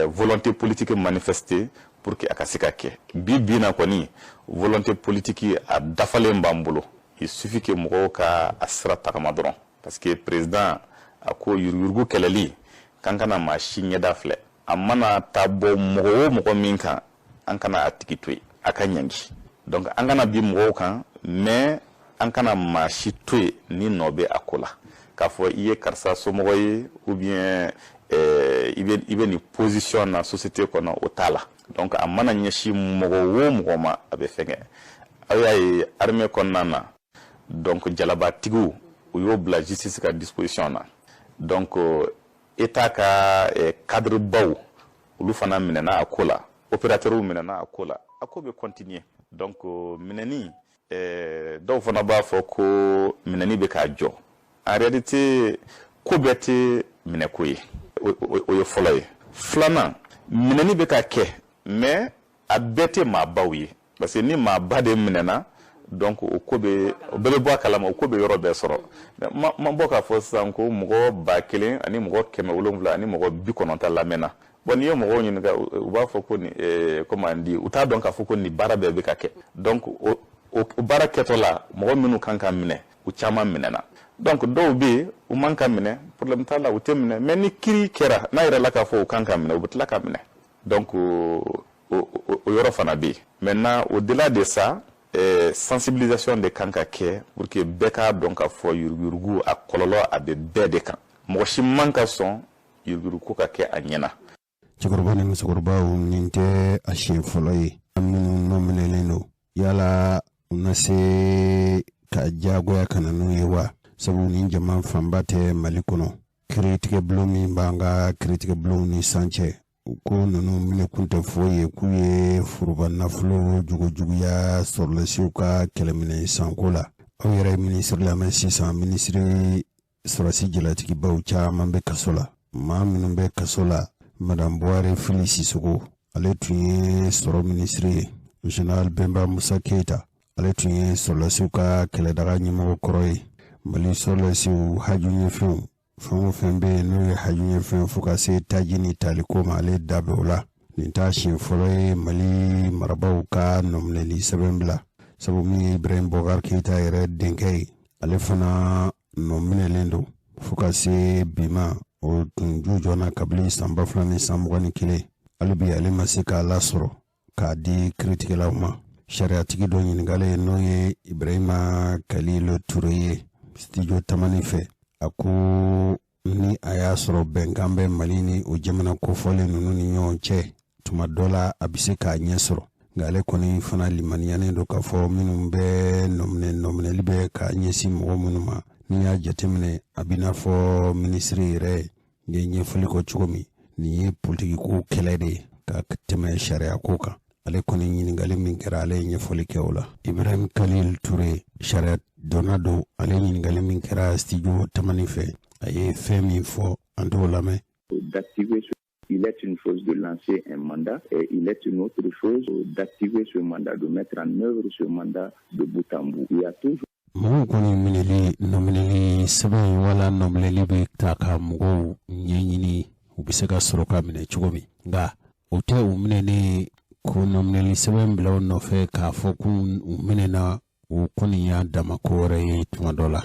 volonté politique manifester pour que a ka se ka kɛ. Bi bi na kɔni, volonté politique a dafalen b'an bolo, il suffit que mɔgɔw ka a sira tagama dɔrɔn, parce que président a ko yuruguyurugu kɛlɛli k'an kana maa si ɲɛda filɛ, a mana taa bɔ mɔgɔ o mɔgɔ min kan, an kana a tigi to yen, a ka ɲangi. Donc an kana bin mɔgɔw kan, mais an kana maa si to yen ni nɔ bɛ a ko la, k'a fɔ i ye karisa somɔgɔ ye ou bien i bɛ nin position na société kɔnɔ, o t'a la. Donc a mana ɲɛsin mɔgɔ o mɔgɔ ma, a bɛ fɛnkɛ. Aw y'a ye armée kɔnɔna na, donc jalabatigiw, u y'o bila justice ka disposition na. Donc état ka cadre baw, olu fana minɛna a ko la, opérateurs minɛna a ko la, a ko bɛ continuer. Donc minɛni, dɔw fana b'a fɔ ko minɛni bɛ k'a jɔ. En réalité, ko bɛɛ tɛ minɛko ye, o ye fɔlɔ ye. Filanan, minɛni bɛ ka kɛ, mais a bɛɛ tɛ maabaw ye, parce que ni maaba de minɛna, donc o ko bɛ, o bɛɛ bɛ bɔ a kalama, o ko bɛ yɔrɔ bɛɛ sɔrɔ. Mais ma bɔ k'a fɔ sisan ko mɔgɔ 1790 lamɛnna. Bon, n'i ye mɔgɔw ɲininka, u b'a fɔ ko nin, comment on dit, u t'a dɔn k'a fɔ ko nin baara bɛɛ bɛ ka kɛ. Donc o baara kɛtɔ la, mɔgɔ minnu kan ka minɛ, u caman minɛna. Donc dɔw bɛ yen, u man ka minɛ, problème t'a la, u tɛ minɛ. Mais ni kiiri kɛra, n'a yɛrɛ la k'a fɔ u kan ka minɛ, u bɛ tila ka minɛ. Donc o yɔrɔ fana bɛ yen. Maintenant, au-delà de ça, sensibilisation de kan ka kɛ pour que bɛɛ k'a dɔn k'a fɔ yuruguyurugu, a kɔlɔlɔ a bɛ bɛɛ de kan. Mɔgɔ si man ka sɔn yuruguyurugu ka kɛ a ɲɛna. Cɛkɔrɔba ni musokɔrɔbaw, nin tɛ a siɲɛ fɔlɔ ye minnu nɔ minɛlen don. Yala u na se ka diyagoya ka na n'u ye wa? Sabu nin jama fanba tɛ Mali kɔnɔ. Kiiritigɛbulon min b'an ka kiiritigɛbulonw ni san cɛ, u ko ninnu minɛkun tɛ foyi ye k'u ye foroba nafolo jogojuguya sɔrɔlasiw ka kɛlɛminɛ sanko la. Aw yɛrɛ ye minisiri lamɛn sisan, minisiri sɔrɔsi jalatigibaw caman bɛ kaso la. Maa minnu bɛ kaso la, Madame Buware Fili Sisoko, ale tun ye sɔrɔ minisiri ye. Général Bɛnba Musa Keyita, ale tun ye sɔrɔlasiw ka kɛlɛdaga ɲɛmɔgɔ kɔrɔ ye. Mali sɔrɔlasiw haju ɲɛfɛnw, fɛn o fɛn bɛ yen n'o ye haju ɲɛfɛn, fo ka se taji ni taliko ma, ale da bɛ o la. Nin t'a siɲɛ fɔlɔ ye Mali marabaaw ka nɔminɛli sɛbɛn bila, sabu min ye Ibrahim Bɔkari Keyita yɛrɛ denkɛ ye, ale fana nɔminɛlen don fo ka se bi ma. O tun ju jɔna kabini san 2021, hali bi ale ma se k'a lasɔrɔ k'a di kiiritigɛlaw ma. Sariyatigi dɔ ɲininkalen, n'o ye Ibrahima Kalilu Ture ye studio Tamani fɛ, a ko ni a y'a sɔrɔ bɛnkan bɛ Mali ni o jamana kofɔlen ninnu ni ɲɔgɔn cɛ, tuma dɔ la a bɛ se k'a ɲɛ sɔrɔ. Nka ale kɔni fana limaniyalen don k'a fɔ minnu bɛ nɔminɛli bɛ ka ɲɛsin mɔgɔ minnu ma, n'i y'a jateminɛ, a b'i n'a fɔ minisiri yɛrɛ ye ɲɛfɔli kɔ cogo min, nin ye politikiko kɛlɛ de ye ka tɛmɛ sariya ko kan. Ale kɔni ɲininkali min kɛra, ale ye ɲɛfɔli kɛ o la. Ibrahim Khalil Touré, sariya dɔnna don, ale ɲininkali min kɛra studio Tamani fɛ, a ye fɛn min fɔ, an t'o lamɛn. Il est une chose de lancer un mandat et il est une autre chose d'activer ce mandat, de mettre en œuvre ce mandat de bout en bout. Il y a toujours Mɔgɔw kɔni minɛli, nɔminɛli sɛbɛn wala nɔminɛli bɛ ta ka mɔgɔw ɲɛɲini, u bɛ se ka sɔrɔ ka minɛ cogo min. Nka o tɛ u minɛnen ko nɔminɛli sɛbɛn bila u nɔfɛ k'a fɔ k'u minɛna, o kɔni y'a dama ko wɛrɛ ye tuma dɔ la.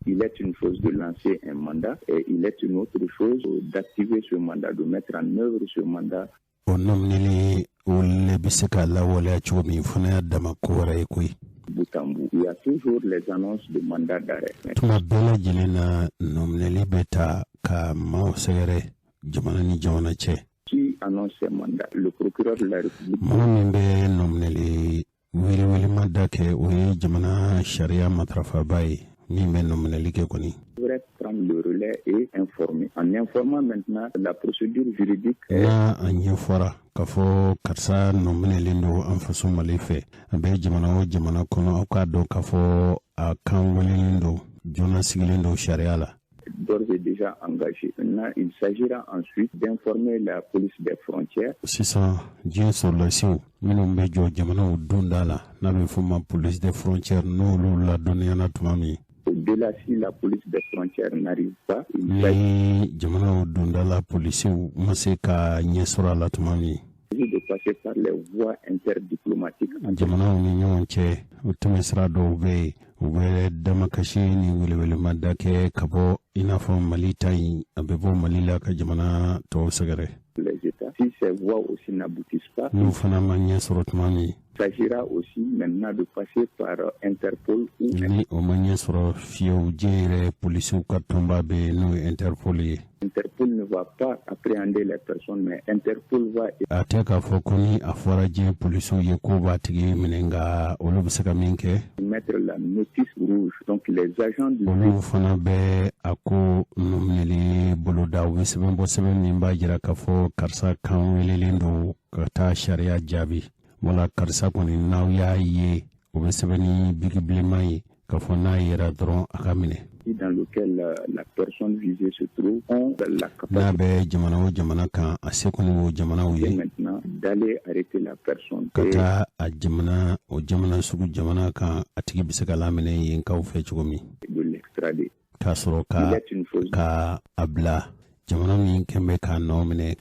Il est une chose de lancer un mandat et il est une autre chose d'activer ce mandat, de mettre en œuvre ce mandat. O nɔminɛli, o le bɛ se ka lawaleya cogo min fana y'a dama ko wɛrɛ ye koyi. Bout en bout. Il y a toujours les annonces de mandat d'arrêt. Tuma bɛɛ lajɛlen na, nɔminɛli bɛ ta ka maaw sɛgɛrɛ jamana ni jamana cɛ. Qui annonce ces mandats? Le procureur de la République. Mɔgɔ min bɛ nɔminɛli welewelema da kɛ, o ye jamana sariya matarafaba ye min bɛ nɔminɛli kɛ kɔni. Devrait prendre le relais et informer. En informant maintenant, la procédure juridique. N'a a ɲɛfɔra k'a fɔ karisa nɔminɛlen don an faso Mali fɛ, a bɛ jamana o jamana kɔnɔ, aw k'a dɔn k'a fɔ a kan welelen don joona, sigilen don sariya la. D'ores et déjà engagé. Maintenant, il s'agira ensuite d'informer la police des frontières. Sisan, diɲɛ sɔrɔlasiw minnu bɛ jɔ jamanaw donda la, n'a bɛ f'o ma police des frontières, n'olu ladɔnniyana tuma min. Au-delà, si la police des frontières n'arrive pas, il Ni jamanaw donda la polisiw ma se ka ɲɛ sɔrɔ a la tuma min, s'agit de passer par les voies interdiplomatiques. Jamanaw ni ɲɔgɔn cɛ, o tɛmɛsira dɔw bɛ yen, u bɛ damakasi ni welewelema kɛ ka bɔ, i n'a fɔ Mali ta in, a bɛ bɔ Mali la ka jamana tɔw sɛgɛrɛ. Les États. Si ces voies aussi n'aboutissent pas, N'u fana ma ɲɛ sɔrɔ tuma min, S'agira aussi maintenant de passer par Interpol ou Ni o ma ɲɛ sɔrɔ fiyewu, diɲɛ yɛrɛ polisiw ka tɔnba bɛ yen, n'o ye Interpol ye. Interpol ne va pas appréhender les personnes, mais Interpol va A tɛ k'a fɔ ko ni a fɔra diɲɛ polisiw ye k'o b'a tigi minɛ, nka olu bɛ se ka min kɛ, mettre la notice rouge. Donc les agents du olu fana bɛ a ko nɔminɛli boloda. U bɛ sɛbɛn bɔ, sɛbɛn min b'a jira k'a fɔ karisa kan welelen don ka taa sariya jaabi, wala karisa kɔni, n'aw y'a ye, o bɛ sɛbɛn ni biki bilenman ye k'a fɔ n'a yera dɔrɔn, a ka minɛ. Dans lequel la personne visée se trouve ont la N'a bɛ jamana o jamana kan, a se kɔni b'o jamanaw ye maintenant d'aller arrêter la personne. ka taa a jamana, o jamana sugu jamana kan, a tigi bɛ se ka laminɛ yenkaw fɛ cogo min, de l'extrader. K'a sɔrɔ ka a bila jamana min kɛn bɛ k'a nɔ minɛ.